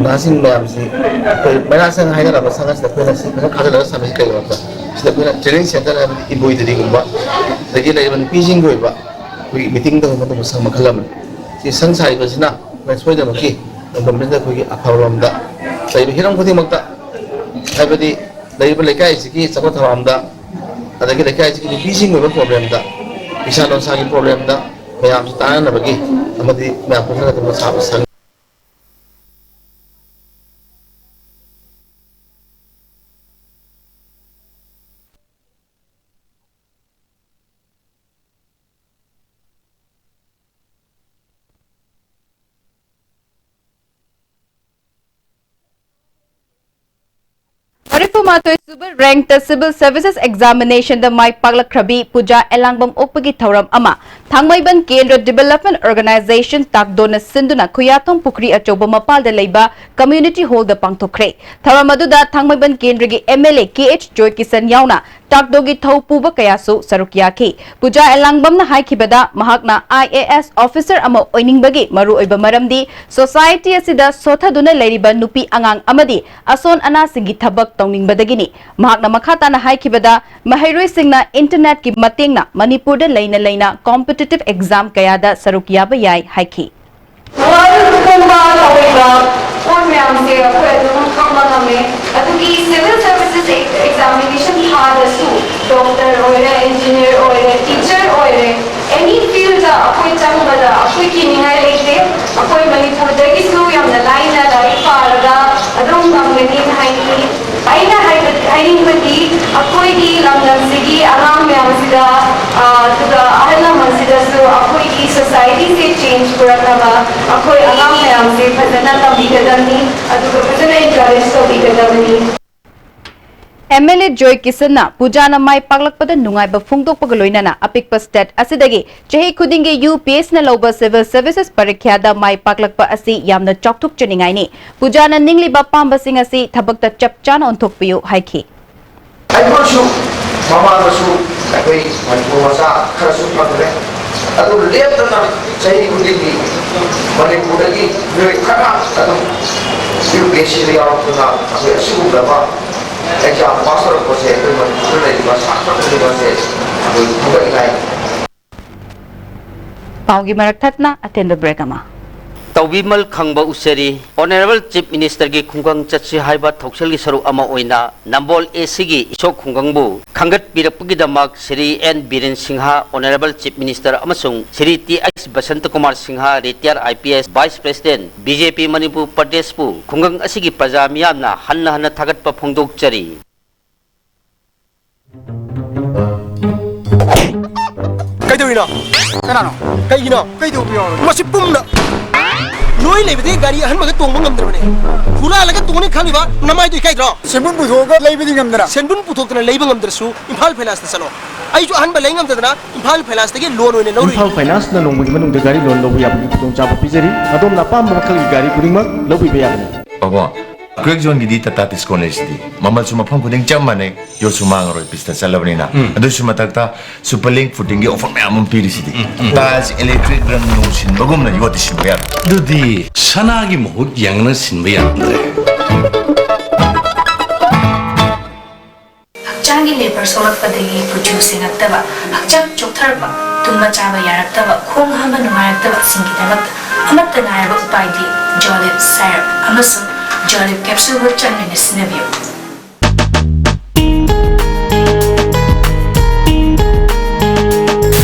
ꯅꯍꯥꯁꯤꯡ ꯃꯌꯥꯝꯁꯤ ꯑꯩꯈꯣꯏ ꯃꯩꯔꯥ ꯁꯪ ꯍꯥꯏꯅꯔꯕ ꯁꯪ ꯑꯁꯤꯗ ꯑꯩꯈꯣꯏꯅ ꯁꯤ ꯐꯖꯅ ꯈꯥꯖꯤꯜꯂꯒ ꯁꯥꯟꯅꯁꯤ꯫ ꯀꯩꯒꯤꯅꯣꯗ ꯁꯤꯗ ꯑꯩꯈꯣꯏꯅ training centre ꯍꯥꯏꯕꯗꯤ ꯏꯝꯕ꯭ꯔꯣꯏꯗꯔꯤꯒꯨꯝꯕ, ꯑꯗꯒꯤ ꯂꯩꯔꯤꯕ ꯅꯨꯄꯤꯁꯤꯡꯒꯤ ꯑꯣꯏꯕ ꯑꯩꯈꯣꯏꯒꯤ meeting ꯇꯧꯕ ꯃꯇꯝꯗ ꯁꯪ ꯃꯈꯜ ꯑꯃꯅꯤ꯫ ꯁꯤ ꯁꯪ ꯁꯥꯔꯤꯕꯁꯤꯅ ꯑꯩꯈꯣꯏ ꯁꯣꯏꯗꯅꯃꯛꯀꯤ ꯂꯝꯗꯝꯁꯤꯗ ꯑꯩꯈꯣꯏꯒꯤ ꯑꯐꯕꯔꯣꯝꯗ ꯂꯩꯔꯤꯕ ꯍꯤꯔꯝ ꯈꯨꯗꯤꯡꯃꯛꯇ, ꯍꯥꯏꯕꯗꯤ ꯂꯩꯔꯤꯕ ꯂꯩꯀꯥꯏꯁꯤꯒꯤ ꯆꯥꯎꯈꯠ ꯊꯧꯔꯥꯡꯗ, ꯑꯗꯒꯤ ꯂꯩꯀꯥꯏꯁꯤꯒꯤ ꯅꯨꯄꯤꯁꯤꯡꯒꯤ ꯑꯣꯏꯕ problemꯗ, ꯐꯤꯁꯥ ꯂꯣꯟꯁꯥꯒꯤ problemꯗ ꯃꯌꯥꯝꯁꯤ ꯇꯥꯟꯅꯅꯕꯒꯤ ꯑꯃꯗꯤ ꯃꯌꯥꯝ ꯄꯨꯟꯁꯤꯜꯂꯒ ꯊꯕꯛ ꯁꯥꯕ ꯁꯪ꯫ ꯃꯔꯤꯐꯨ ꯃꯥꯊꯣꯏ ꯁꯨꯕ rankꯇ Civil Services Examinationꯗ ꯃꯥꯏ ꯄꯥꯛꯂꯛꯈ꯭ꯔꯕꯤ ꯄꯨꯖꯥ ꯑꯦꯂꯥꯡꯕꯝ ꯑꯣꯛꯄꯒꯤ ꯊꯧꯔꯝ ꯑꯃ ꯊꯥꯡꯃꯩꯕꯟ ꯀꯦꯟꯗ꯭ꯔ Development Organisation ꯇꯥꯛꯗꯣꯅ ꯁꯤꯟꯗꯨꯅ ꯈꯨꯌꯥꯊꯣꯡ ꯄꯨꯈ꯭ꯔꯤ ꯑꯆꯧꯕ ꯃꯄꯥꯜꯗ ꯂꯩꯕ Community Hallꯗ ꯄꯥꯡꯊꯣꯛꯈ꯭ꯔꯦ꯫ ꯊꯧꯔꯝ ꯑꯗꯨꯗ ꯊꯥꯡꯃꯩꯕꯟ ꯀꯦꯟꯗ꯭ꯔꯒꯤ MLA ꯀꯦ ꯑꯦꯆ ꯖꯣꯏꯀꯤꯁꯟ ꯌꯥꯎꯅ ꯇꯥꯛꯗꯣꯒꯤ ꯊꯧ ꯄꯨꯕ ꯀꯌꯥꯁꯨ ꯁꯔꯨꯛ ꯌꯥꯈꯤ꯫ ꯄꯨꯖꯥ ꯑꯦꯂꯥꯡꯕꯝꯅ ꯍꯥꯏꯈꯤꯕꯗ, ꯃꯍꯥꯛꯅ ꯑꯥꯏ ꯑꯦ ꯑꯦꯁ officer ꯑꯃ ꯑꯣꯏꯅꯤꯡꯕꯒꯤ ꯃꯔꯨꯑꯣꯏꯕ ꯃꯔꯝꯗꯤ society ꯑꯁꯤꯗ ꯁꯣꯠꯊꯗꯨꯅ ꯂꯩꯔꯤꯕ ꯅꯨꯄꯤ ꯑꯉꯥꯡ ꯑꯃꯗꯤ ꯑꯁꯣꯟ ꯑꯅꯥꯁꯤꯡꯒꯤ ꯊꯕꯛ ꯇꯧꯅꯤꯡꯕꯗꯒꯤꯅꯤ꯫ ꯃꯍꯥꯛꯅ ꯃꯈꯥ ꯇꯥꯅ ꯍꯥꯏꯈꯤꯕꯗ, ꯃꯍꯩꯔꯣꯏꯁꯤꯡꯅ internetꯀꯤ ꯃꯇꯦꯡꯅ ꯃꯅꯤꯄꯨꯔꯗ ꯂꯩꯅ ꯂꯩꯅ competitive exam ꯀꯌꯥꯗ ꯁꯔꯨꯛ ꯌꯥꯕ ꯌꯥꯏ ꯍꯥꯏꯈꯤ꯫ World ꯄꯨꯝꯕ ꯇꯧꯔꯤꯕ ꯄꯣꯠ ꯃꯌꯥꯝꯁꯦ ꯑꯩꯈꯣꯏ ꯑꯗꯨꯝ ꯈꯪꯕ ꯉꯝꯃꯦ꯫ ꯑꯗꯨꯒꯤ Civil Services Examination ꯊꯥꯗꯁꯨ doctor ꯑꯣꯏꯔꯦ, engineer ꯑꯣꯏꯔꯦ, teacher ꯑꯣꯏꯔꯦ, any fieldꯇ ꯑꯩꯈꯣꯏ ꯆꯪꯕꯗ ꯑꯩꯈꯣꯏ ꯀꯤꯅꯤꯡꯉꯥꯏ ꯂꯩꯇꯦ꯫ ꯑꯩꯈꯣꯏ ꯃꯅꯤꯄꯨꯔꯗꯒꯤꯁꯨ ꯌꯥꯝꯅ ꯂꯥꯏꯅ ꯂꯥꯏꯔꯤꯛ ꯄꯥꯔꯒ ꯑꯗꯨꯝ ꯉꯝꯒꯅꯤꯅ ꯍꯥꯏꯅꯤꯡꯉꯤ꯫ ꯑꯩꯅ ꯍꯥꯏꯕ-, ꯍꯥꯏꯅꯤꯡꯕꯗꯤ ꯑꯩꯈꯣꯏꯒꯤ ꯂꯝꯗꯝꯁꯤꯒꯤ ꯑꯉꯥꯡ ꯃꯌꯥꯝꯁꯤꯗ, ꯑ, ꯑꯗꯨꯒ ꯑꯍꯜ ꯂꯃꯟꯁꯤꯗꯁꯨ ꯑꯩꯈꯣꯏꯒꯤ societyꯁꯦ change ꯄꯨꯔꯛꯅꯕ ꯑꯩꯈꯣꯏ ꯑꯉꯥꯡ ꯃꯌꯥꯝꯁꯦ ꯐꯖꯅ ꯇꯝꯕꯤꯒꯗꯕꯅꯤ, ꯑꯗꯨꯒ ꯐꯖꯅ encourage ꯇꯧꯕꯤꯒꯗꯕꯅꯤ꯫ MLA ꯖꯣꯏ ꯀꯤꯁꯟꯅ ꯄꯨꯖꯥꯅ ꯃꯥꯏ ꯄꯥꯛꯂꯛꯄꯗ ꯅꯨꯡꯉꯥꯏꯕ ꯐꯣꯡꯗꯣꯛꯄꯒ ꯂꯣꯏꯅꯅ ꯑꯄꯤꯛꯄ state ꯑꯁꯤꯗꯒꯤ ꯆꯍꯤ ꯈꯨꯗꯤꯡꯒꯤ UPSCꯅ ꯂꯧꯕ Civil Services ꯄꯔꯤꯈ꯭ꯌꯥꯗ ꯃꯥꯏ ꯄꯥꯛꯂꯛꯄ ꯑꯁꯤ ꯌꯥꯝꯅ ꯆꯥꯎꯊꯣꯛꯆꯅꯤꯡꯉꯥꯏꯅꯤ꯫ ꯄꯨꯖꯥꯅ ꯅꯤꯡꯂꯤꯕ ꯑꯄꯥꯝꯕꯁꯤꯡ ꯑꯁꯤ ꯊꯕꯛꯇ ꯆꯞ ꯆꯥꯅ ꯑꯣꯟꯊꯣꯛꯄꯤꯌꯨ ꯍꯥꯏꯈꯤ꯫ ꯑꯩꯈꯣꯏꯁꯨ ꯃꯃꯥꯡꯗꯁꯨ ꯑꯩꯈꯣꯏ ꯃꯅꯤꯄꯨꯔ ꯃꯆꯥ ꯈꯔꯁꯨ ꯐꯪꯈ꯭ꯔꯦ꯫ ꯑꯗꯨ ꯂꯦꯞꯇꯅ ꯆꯍꯤ ꯈꯨꯗꯤꯡꯒꯤ ꯃꯅꯤꯄꯨꯔꯗꯒꯤ ꯃꯤꯑꯣꯏ ꯈꯔ ꯑꯗꯨꯝ ꯌꯨ ꯄꯤ ꯑꯦꯁ ꯁꯤꯗ ꯌꯥꯎꯔꯛꯇꯨꯅ ꯑꯩꯈꯣꯏ ꯑꯁꯤꯒꯨꯝꯂꯕ ꯑꯦꯛꯖꯥꯝ ꯄꯥꯁ ꯇꯧꯔꯛꯄꯁꯦ ꯑꯩꯈꯣꯏ ꯃꯅꯤꯄꯨꯔꯗ ꯂꯩꯔꯤꯕ ꯁꯥꯇ꯭ꯔ ꯈꯨꯗꯤꯡꯃꯛꯁꯦ ꯑꯩꯈꯣꯏ ꯊꯥꯒꯠꯅꯤꯡꯉꯥꯏ꯫ ꯄꯥꯎꯒꯤ ꯃꯔꯛ ꯊꯠꯅ ꯑꯇꯦꯟꯕ ꯕ꯭ꯔꯦꯛ ꯑꯃ꯫ ꯇꯧꯕꯤꯃꯜ ꯈꯪꯕ ꯎꯆꯦꯔꯤ꯫ ꯑꯣꯅꯔꯦꯕꯜ ꯆꯤꯐ ꯃꯤꯅꯤꯁꯇꯔꯒꯤ ꯈꯨꯡꯒꯪ ꯆꯠꯁꯤ ꯍꯥꯏꯕ ꯊꯧꯁꯤꯜꯒꯤ ꯁꯔꯨꯛ ꯑꯃ ꯑꯣꯏꯅ ꯅꯝꯕꯣꯜ ꯑꯦ ꯁꯤꯒꯤ ꯏꯁꯣꯛ ꯈꯨꯡꯒꯪꯕꯨ ꯈꯪꯒꯠꯄꯤꯔꯛꯄꯒꯤꯗꯃꯛ Shri N Biren Singh, honourable chief minister, ꯑꯃꯁꯨꯡ Shri T H Basanta Kumar Singh, retired I P S, vice president, B J P Manipur ꯄ꯭ꯔꯗꯦꯁꯄꯨ ꯈꯨꯡꯒꯪ ꯑꯁꯤꯒꯤ ꯄ꯭ꯔꯖꯥ ꯃꯤꯌꯥꯝꯅ ꯍꯟꯅ ꯍꯟꯅ ꯊꯥꯒꯠꯄ ꯐꯣꯡꯗꯣꯛꯆꯔꯤ꯫ ꯀꯩꯗꯧꯔꯤꯅꯣ? ꯀꯅꯥꯅꯣ? ꯀꯩꯒꯤꯅꯣ? ꯀꯩꯗꯧꯕ ꯌꯥꯎꯔꯒꯦ? ꯃꯁꯤ ꯄꯨꯝꯅ ꯅꯣꯏ ꯂꯩꯕꯗꯤ ꯒꯥꯔꯤ ꯑꯍꯟꯕꯒ ꯇꯣꯡꯕ ꯉꯝꯗ꯭ꯔꯕꯅꯦ꯫ ꯍꯨꯔꯥꯜꯂꯒ ꯇꯣꯡꯅꯤ ꯈꯜꯂꯤꯕ ꯅꯃꯥꯏꯗꯣ ꯏꯀꯥꯏꯗ꯭ꯔꯣ? ꯁꯦꯟꯕꯨꯟ ꯄꯨꯊꯣꯛꯑꯒ ꯂꯩꯕꯗꯤ ꯉꯝꯗꯅ꯫ ꯁꯦꯟꯕꯨꯟ ꯄꯨꯊꯣꯛꯇꯅ ꯂꯩꯕ ꯉꯝꯗ꯭ꯔꯁꯨ ꯏꯝꯐꯥꯜ ꯐꯥꯏꯅꯥꯟꯁꯇ ꯆꯠꯂꯣ꯫ ꯑꯩꯁꯨ ꯑꯍꯟꯕ ꯂꯩ ꯉꯝꯗꯗꯅ ꯏꯝꯐꯥꯜ ꯐꯥꯏꯅꯥꯟꯁꯇꯒꯤ ꯂꯣꯟ ꯑꯣꯏꯅ ꯂꯧꯔꯨꯏ꯫ ꯏꯝꯐꯥꯜ ꯐꯥꯏꯅꯥꯟꯁꯅ ꯅꯣꯡꯃꯒꯤ ꯃꯅꯨꯡꯗ ꯒꯥꯔꯤ ꯂꯣꯟ ꯂꯧꯕ ꯌꯥꯕꯒꯤ ꯈꯨꯗꯣꯡꯆꯥꯕ ꯄꯤꯖꯔꯤ꯫ ꯑꯗꯣꯝꯅ ꯑꯄꯥꯝꯕ ꯃꯈꯜꯒꯤ ꯒꯥꯔꯤ ꯈꯨꯗꯤꯡꯃꯛ ꯂꯧꯕꯤꯕ ꯌꯥꯒꯅꯤ꯫ ꯄꯥꯕꯨꯡ, ꯀ꯭ꯔꯦꯛ ꯖꯣꯟꯒꯤꯗꯤ ꯇꯥꯇꯥ ꯗꯤꯁꯀꯥꯎꯟ ꯂꯩꯁꯤꯗꯤ꯫ ꯃꯃꯜꯁꯨ ꯃꯐꯝ ꯈꯨꯗꯤꯡ ꯆꯞ ꯃꯥꯟꯅꯩ, ꯌꯣꯠꯁꯨ ꯃꯥꯡꯉꯔꯣꯏ, ꯄꯤꯁꯇ ꯆꯠꯂꯕꯅꯤꯅ꯫ ꯎꯝ꯫ ꯑꯗꯨꯁꯨ ꯃꯊꯛꯇ ꯁꯨꯄꯔ ꯂꯤꯡ ꯐꯨꯇꯤꯡꯒꯤ ꯑꯣꯐꯔ ꯃꯌꯥꯝ ꯑꯃ ꯄꯤꯔꯤꯁꯤꯗꯤ꯫ ꯎꯝ, ꯎꯝ꯫ ꯇꯥꯏꯜꯁ ꯏꯂꯦꯛꯇ꯭ꯔꯤꯛ ꯔꯪ ꯅꯨꯡ ꯁꯤꯟꯕꯒꯨꯝꯅ ꯌꯣꯠꯇꯤ ꯁꯤꯟꯕ ꯌꯥꯔꯣꯏ꯫ ꯑꯗꯨꯗꯤ ꯁꯅꯥꯒꯤ ꯃꯍꯨꯠ ꯌꯦꯡꯅ ꯁꯤꯟꯕ ꯌꯥꯔꯝꯗ꯭ꯔꯦ꯫ ꯍꯛꯆꯥꯡꯒꯤ ꯂꯦꯕꯔ ꯁꯣꯛꯂꯛꯄꯗꯒꯤ ꯀꯨꯆꯨ ꯁꯦꯡꯉꯛꯇꯕ, ꯍꯛꯆꯥꯡ ꯆꯣꯛꯊꯔꯛꯄ, ꯇꯨꯝꯕ ꯆꯥꯕ ꯌꯥꯔꯛꯇꯕ, ꯈꯣꯡ ꯍꯥꯝꯕ ꯅꯨꯡꯉꯥꯏꯔꯛꯇꯕꯁꯤꯡꯒꯤꯗꯃꯛꯇ ꯑꯃꯠꯇ ꯉꯥꯏꯔꯕ ꯎꯄꯥꯏꯗꯤ ꯖꯣꯂꯤꯞ ꯁꯥꯏꯔꯞ ꯑꯃꯁꯨꯡ ꯖꯣꯂꯤꯞ ꯀꯦꯞꯁꯨꯜꯕꯨ ꯆꯥꯡ ꯅꯥꯏꯅ ꯁꯤꯖꯤꯟꯅꯕꯤꯌꯨ꯫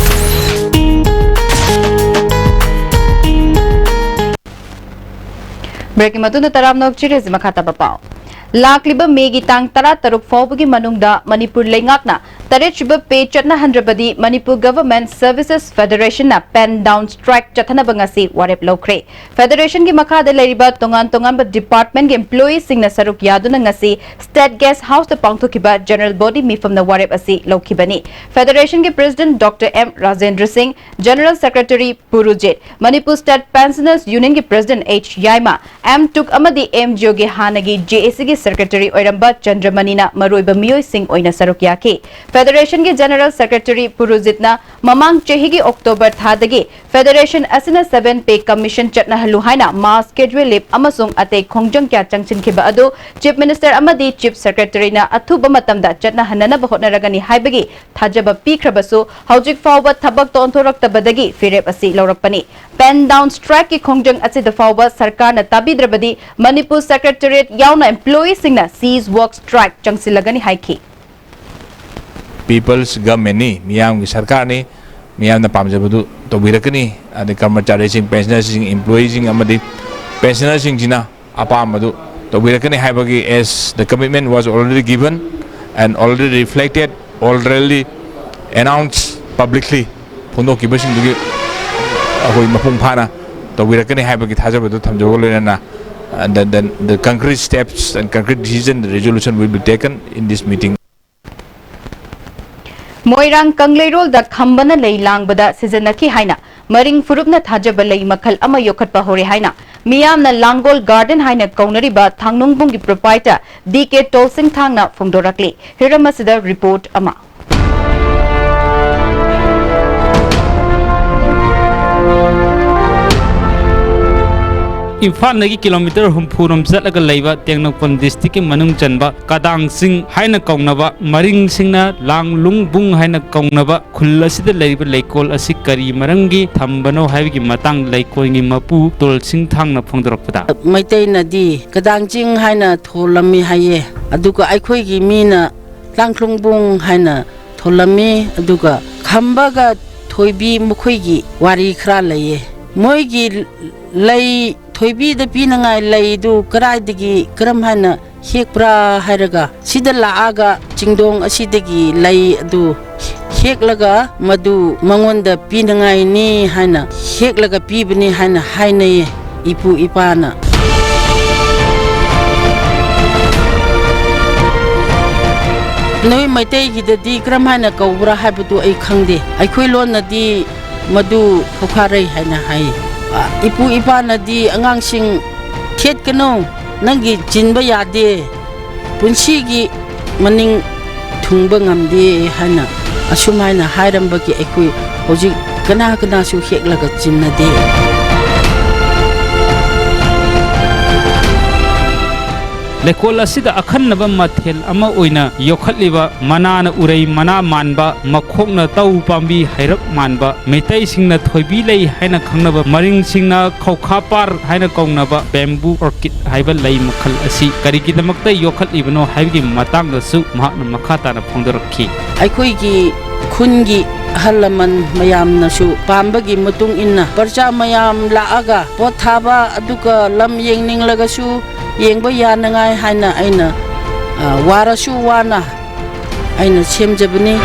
ꯕ꯭ꯔꯦꯛꯀꯤ ꯃꯇꯨꯡꯗ ꯇꯔꯥꯝꯅ ꯑꯣꯛꯆꯔꯤꯁꯤ ꯃꯈꯥ ꯇꯥꯕ ꯄꯥꯎ꯫ ꯂꯥꯛꯂꯤꯕ ꯃꯦꯒꯤ ꯇꯥꯡ ꯇꯔꯥꯇꯔꯨꯛ ꯐꯥꯎꯕꯒꯤ ꯃꯅꯨꯡꯗ ꯃꯅꯤꯄꯨꯔ ꯂꯩꯉꯥꯛꯅ ꯇꯔꯦꯠꯁꯨꯕ ꯄꯦ ꯆꯠꯅꯍꯟꯗ꯭ꯔꯕꯗꯤ ꯃꯅꯤꯄꯨꯔ ꯒꯚꯔꯟꯃꯦꯟꯠ ꯁꯔꯚꯤꯁꯦꯁ ꯐꯦꯗꯔꯦꯁꯟꯅ ꯄꯦꯟ ꯗꯥꯎꯟ ꯁ꯭ꯇ꯭ꯔꯥꯏꯛ ꯆꯠꯊꯅꯕ ꯉꯁꯤ ꯋꯥꯔꯦꯞ ꯂꯧꯈ꯭ꯔꯦ꯫ ꯐꯦꯗꯔꯦꯁꯟꯒꯤ ꯃꯈꯥꯗ ꯂꯩꯔꯤꯕ ꯇꯣꯉꯥꯟ ꯇꯣꯉꯥꯟꯕ ꯗꯤꯄꯥꯔꯠꯃꯦꯟꯠꯀꯤ ꯏꯝꯄ꯭ꯂꯣꯌꯤꯁꯤꯡꯅ ꯁꯔꯨꯛ ꯌꯥꯗꯨꯅ ꯉꯁꯤ ꯁ꯭ꯇꯦꯠ ꯒꯦꯁꯠ ꯍꯥꯎꯁꯇ ꯄꯥꯡꯊꯣꯛꯈꯤꯕ ꯖꯦꯅꯔꯦꯜ ꯕꯣꯗꯤ ꯃꯤꯐꯝꯗ ꯋꯥꯔꯦꯞ ꯑꯁꯤ ꯂꯧꯈꯤꯕꯅꯤ꯫ ꯐꯦꯗꯔꯦꯁꯟꯒꯤ president doctor M Rajendra Singh, general secretary Purujit, Manipur state pensioners ꯌꯨꯅꯤꯌꯟꯒꯤ president H Yaima, M Tuk ꯑꯃꯗꯤ ꯑꯦꯝ ꯖꯤ ꯑꯣꯒꯤ ꯍꯥꯟꯅꯒꯤ ꯖꯦ ꯑꯦ ꯁꯤꯒꯤ ꯁꯦꯀ꯭ꯔꯦꯇꯔꯤ ꯑꯣꯏꯔꯝꯕ ꯆꯟꯗ꯭ꯔꯃꯅꯤꯅ ꯃꯔꯨꯑꯣꯏꯕ ꯃꯤꯑꯣꯏꯁꯤꯡ ꯑꯣꯏꯅ ꯁꯔꯨꯛ ꯌꯥꯈꯤ꯫ ꯐꯦꯗꯔꯦꯁꯟꯒꯤ ꯖꯦꯅꯔꯦꯜ ꯁꯦꯀ꯭ꯔꯦꯇꯔꯤ ꯄꯨꯔꯨꯖꯤꯠꯅ ꯃꯃꯥꯡ ꯆꯍꯤꯒꯤ ꯑꯣꯛꯇꯣꯕꯔ ꯊꯥꯗꯒꯤ ꯐꯦꯗꯔꯦꯁꯟ ꯑꯁꯤꯅ ꯁꯚꯦꯟ ꯄꯦ ꯀꯃꯤꯁꯟ ꯆꯠꯅꯍꯜꯂꯨ ꯍꯥꯏꯅ ꯃꯥꯁ ꯀꯦꯖꯨꯑꯦꯜ ꯂꯤꯚ ꯑꯃꯁꯨꯡ ꯑꯇꯩ ꯈꯣꯡꯖꯪ ꯀꯌꯥ ꯆꯪꯁꯤꯟꯈꯤꯕ ꯑꯗꯨ ꯆꯤꯐ ꯃꯤꯅꯤꯁꯇꯔ ꯑꯃꯗꯤ ꯆꯤꯐ ꯁꯦꯀ꯭ꯔꯦꯇꯔꯤꯅ ꯑꯊꯨꯕ ꯃꯇꯝꯗ ꯆꯠꯅꯍꯟꯅꯅꯕ ꯍꯣꯠꯅꯔꯒꯅꯤ ꯍꯥꯏꯕꯒꯤ ꯊꯥꯖꯕ ꯄꯤꯈ꯭ꯔꯕꯁꯨ, ꯍꯧꯖꯤꯛ ꯐꯥꯎꯕ ꯊꯕꯛꯇ ꯑꯣꯟꯊꯣꯔꯛꯇꯕꯗꯒꯤ ꯐꯤꯔꯦꯞ ꯑꯁꯤ ꯂꯧꯔꯛꯄꯅꯤ꯫ ꯄꯦꯟ ꯗꯥꯎꯟ ꯁ꯭ꯇ꯭ꯔꯥꯏꯛꯀꯤ ꯈꯣꯡꯖꯪ ꯑꯁꯤꯗ ꯐꯥꯎꯕ ꯁꯔꯀꯥꯔꯅ ꯇꯥꯕꯤꯗ꯭ꯔꯕꯗꯤ ꯃꯅꯤꯄꯨꯔ ꯁꯦꯀ꯭ꯔꯦꯇꯔꯤꯌꯦꯠ ꯌꯥꯎꯅ ꯏꯝꯄ꯭ꯂꯣꯌꯤꯁꯤꯡꯅ ꯁꯤꯖ ꯋꯥꯛ ꯁ꯭ꯇ꯭ꯔꯥꯏꯛ ꯆꯪꯁꯤꯜꯂꯒꯅꯤ ꯍꯥꯏꯈꯤ꯫ ꯄꯤꯄꯜꯁ ꯒꯃꯦꯟꯅꯤ, ꯃꯤꯌꯥꯝꯒꯤ ꯁꯔꯀꯥꯔꯅꯤ, ꯃꯤꯌꯥꯝꯅ ꯄꯥꯝꯖꯕꯗꯨ ꯇꯧꯕꯤꯔꯛꯀꯅꯤ꯫ ꯑꯗꯩ ꯀꯔꯃꯆꯥꯔꯤꯁꯤꯡ, ꯄꯦꯟꯁꯅꯔꯁꯤꯡ, ꯏꯝꯄ꯭ꯂꯣꯌꯤꯁꯤꯡ ꯑꯃꯗꯤ ꯄꯦꯟꯁꯅꯔꯁꯤꯡꯁꯤꯅ ꯑꯄꯥꯝꯕꯗꯨ ꯇꯧꯕꯤꯔꯛꯀꯅꯤ ꯍꯥꯏꯕꯒꯤ, as the commitment was already given and already reflected, already announced publicly, ꯐꯣꯡꯗꯣꯛꯈꯤꯕꯁꯤꯡꯗꯨꯒꯤ ꯑꯩꯈꯣꯏ ꯃꯄꯨꯡ ꯐꯥꯅ ꯇꯧꯕꯤꯔꯛꯀꯅꯤ ꯍꯥꯏꯕꯒꯤ ꯊꯥꯖꯕꯗꯨ ꯊꯝꯖꯕꯒ ꯂꯣꯏꯅꯅ, uh, the, the, the concrete steps and concrete decision, the resolution will be taken in this meeting. ꯃꯣꯏꯔꯥꯡ ꯀꯪꯂꯩꯔꯣꯜꯗ ꯈꯝꯕꯅ ꯂꯩ ꯂꯥꯡꯕꯗ ꯁꯤꯖꯤꯟꯅꯈꯤ ꯍꯥꯏꯅ ꯃꯔꯤꯡ ꯐꯨꯔꯨꯞꯅ ꯊꯥꯖꯕ ꯂꯩ ꯃꯈꯜ ꯑꯃ ꯌꯣꯛꯈꯠꯄ ꯍꯧꯔꯦ ꯍꯥꯏꯅ ꯃꯤꯌꯥꯝꯅ ꯂꯥꯡꯒꯣꯜ ꯒꯥꯔꯗꯦꯟ ꯍꯥꯏꯅ ꯀꯧꯅꯔꯤꯕ ꯊꯥꯡꯅꯨꯡꯕꯨꯡꯒꯤ ꯄ꯭ꯔꯣꯄꯥꯏꯇꯔ ꯗꯤ ꯀꯦ ꯇꯣꯜꯁꯤꯡꯊꯥꯡꯅ ꯐꯣꯡꯗꯣꯔꯛꯂꯤ꯫ ꯍꯤꯔꯝ ꯑꯁꯤꯗ ꯔꯤꯄꯣꯔꯠ ꯑꯃ꯫ ꯏꯝꯐꯥꯜꯗꯒꯤ ꯀꯤꯂꯣꯃꯤꯇꯔ ꯍꯨꯝꯐꯨ ꯔꯣꯝ ꯆꯠꯂꯒ ꯂꯩꯕ ꯇꯦꯡꯅꯧꯄꯜ ꯗꯤꯁꯇ꯭ꯔꯤꯛꯀꯤ ꯃꯅꯨꯡ ꯆꯟꯕ ꯀꯗꯥꯡ ꯆꯤꯡ ꯍꯥꯏꯅ ꯀꯧꯅꯕ, ꯃꯔꯤꯡꯁꯤꯡꯅ ꯂꯥꯡꯂꯨꯡꯕꯨꯡ ꯍꯥꯏꯅ ꯀꯧꯅꯕ ꯈꯨꯜ ꯑꯁꯤꯗ ꯂꯩꯔꯤꯕ ꯂꯩꯀꯣꯜ ꯑꯁꯤ ꯀꯔꯤ ꯃꯔꯝꯒꯤ ꯊꯝꯕꯅꯣ ꯍꯥꯏꯕꯒꯤ ꯃꯇꯥꯡ ꯂꯩꯀꯣꯜꯒꯤ ꯃꯄꯨ ꯇꯣꯜꯁꯤꯡꯊꯥꯡꯅ ꯐꯣꯡꯗꯣꯔꯛꯄꯗ, ꯃꯩꯇꯩꯅꯗꯤ ꯀꯗꯥꯡ ꯆꯤꯡ ꯍꯥꯏꯅ ꯊꯣꯜꯂꯝꯃꯤ ꯍꯥꯏꯌꯦ꯫ ꯑꯗꯨꯒ ꯑꯩꯈꯣꯏꯒꯤ ꯃꯤꯅ ꯂꯥꯡꯈ꯭ꯂꯨꯡꯕꯨꯡ ꯍꯥꯏꯅ ꯊꯣꯜꯂꯝꯃꯤ꯫ ꯑꯗꯨꯒ ꯈꯝꯕꯒ ꯊꯣꯏꯕꯤ ꯃꯈꯣꯏꯒꯤ ꯋꯥꯔꯤ ꯈꯔ ꯂꯩꯌꯦ꯫ ꯃꯣꯏꯒꯤ ꯂꯩ, ꯊꯣꯏꯕꯤꯗ ꯄꯤꯅꯉꯥꯏ ꯂꯩꯗꯨ ꯀꯗꯥꯏꯗꯒꯤ ꯀꯔꯝ ꯍꯥꯏꯅ ꯍꯦꯛꯄ꯭ꯔꯥ ꯍꯥꯏꯔꯒ, ꯁꯤꯗ ꯂꯥꯛꯑꯒ ꯆꯤꯡꯗꯣꯡ ꯑꯁꯤꯗꯒꯤ ꯂꯩ ꯑꯗꯨ ꯍꯦꯛꯂꯒ ꯃꯗꯨ ꯃꯉꯣꯟꯗ ꯄꯤꯅꯉꯥꯏꯅꯤ ꯍꯥꯏꯅ ꯍꯦꯛꯂꯒ ꯄꯤꯕꯅꯤ ꯍꯥꯏꯅ ꯍꯥꯏꯅꯩꯌꯦ ꯏꯄꯨ ꯏꯄꯥꯅ꯫ ꯅꯣꯏ ꯃꯩꯇꯩꯒꯤꯗꯗꯤ ꯀꯔꯝ ꯍꯥꯏꯅ ꯀꯧꯕ꯭ꯔꯥ ꯍꯥꯏꯕꯗꯨ ꯑꯩ ꯈꯪꯗꯦ꯫ ꯑꯩꯈꯣꯏ ꯂꯣꯟꯅꯗꯤ ꯃꯗꯨ ꯈꯧꯈꯥꯔꯩ ꯍꯥꯏꯅ ꯍꯥꯏ꯫ ꯏꯄꯨ ꯏꯄꯥꯅꯗꯤ ꯑꯉꯥꯡꯁꯤꯡ ꯈꯦꯠꯀꯅꯨ, ꯅꯪꯒꯤ ꯆꯤꯟꯕ ꯌꯥꯗꯦ, ꯄꯨꯟꯁꯤꯒꯤ ꯃꯅꯤꯡ ꯊꯨꯡꯕ ꯉꯝꯗꯦ" ꯍꯥꯏꯅ ꯑꯁꯨꯃꯥꯏꯅ ꯍꯥꯏꯔꯝꯕꯒꯤ ꯑꯩꯈꯣꯏ ꯍꯧꯖꯤꯛ ꯀꯅꯥ ꯀꯅꯥꯁꯨ ꯍꯦꯛꯂꯒ ꯆꯤꯟꯅꯗꯦ꯫ ꯂꯩꯀꯣꯜ ꯑꯁꯤꯗ ꯑꯈꯟꯅꯕ ꯃꯊꯦꯜ ꯑꯃ ꯑꯣꯏꯅ ꯌꯣꯛꯈꯠꯂꯤꯕ ꯃꯅꯥꯅ ꯎꯔꯩ ꯃꯅꯥ ꯃꯥꯟꯕ, ꯃꯈꯣꯛꯅ ꯇꯧ ꯄꯥꯝꯕꯤ ꯍꯩꯔꯞ ꯃꯥꯟꯕ, ꯃꯩꯇꯩꯁꯤꯡꯅ ꯊꯣꯏꯕꯤ ꯂꯩ ꯍꯥꯏꯅ ꯈꯪꯅꯕ, ꯃꯔꯤꯡꯁꯤꯡꯅ ꯈꯧꯈꯥ ꯄꯥꯔ ꯍꯥꯏꯅ ꯀꯧꯅꯕ bamboo orchid ꯍꯥꯏꯕ ꯂꯩ ꯃꯈꯜ ꯑꯁꯤ ꯀꯔꯤꯒꯤꯗꯃꯛꯇ ꯌꯣꯛꯈꯠꯂꯤꯕꯅꯣ ꯍꯥꯏꯕꯒꯤ ꯃꯇꯥꯡꯗꯁꯨ ꯃꯍꯥꯛꯅ ꯃꯈꯥ ꯇꯥꯅ ꯐꯣꯡꯗꯣꯔꯛꯈꯤ꯫ ꯑꯩꯈꯣꯏꯒꯤ ꯈꯨꯟꯒꯤ ꯑꯍꯜ ꯂꯃꯟ ꯃꯌꯥꯝꯅꯁꯨ ꯄꯥꯝꯕꯒꯤ ꯃꯇꯨꯡ ꯏꯟꯅ ꯄ꯭ꯔꯖꯥ ꯃꯌꯥꯝ ꯂꯥꯛꯑꯒ ꯄꯣꯠ ꯊꯥꯕ, ꯑꯗꯨꯒ ꯂꯝ ꯌꯦꯡꯅꯤꯡꯂꯒꯁꯨ ꯌꯦꯡꯕ ꯌꯥꯅꯉꯥꯏ ꯍꯥꯏꯅ ꯑꯩꯅ, ꯑ, ꯋꯥꯔꯁꯨ ꯋꯥꯅ ꯑꯩꯅ ꯁꯦꯝꯖꯕꯅꯤ꯫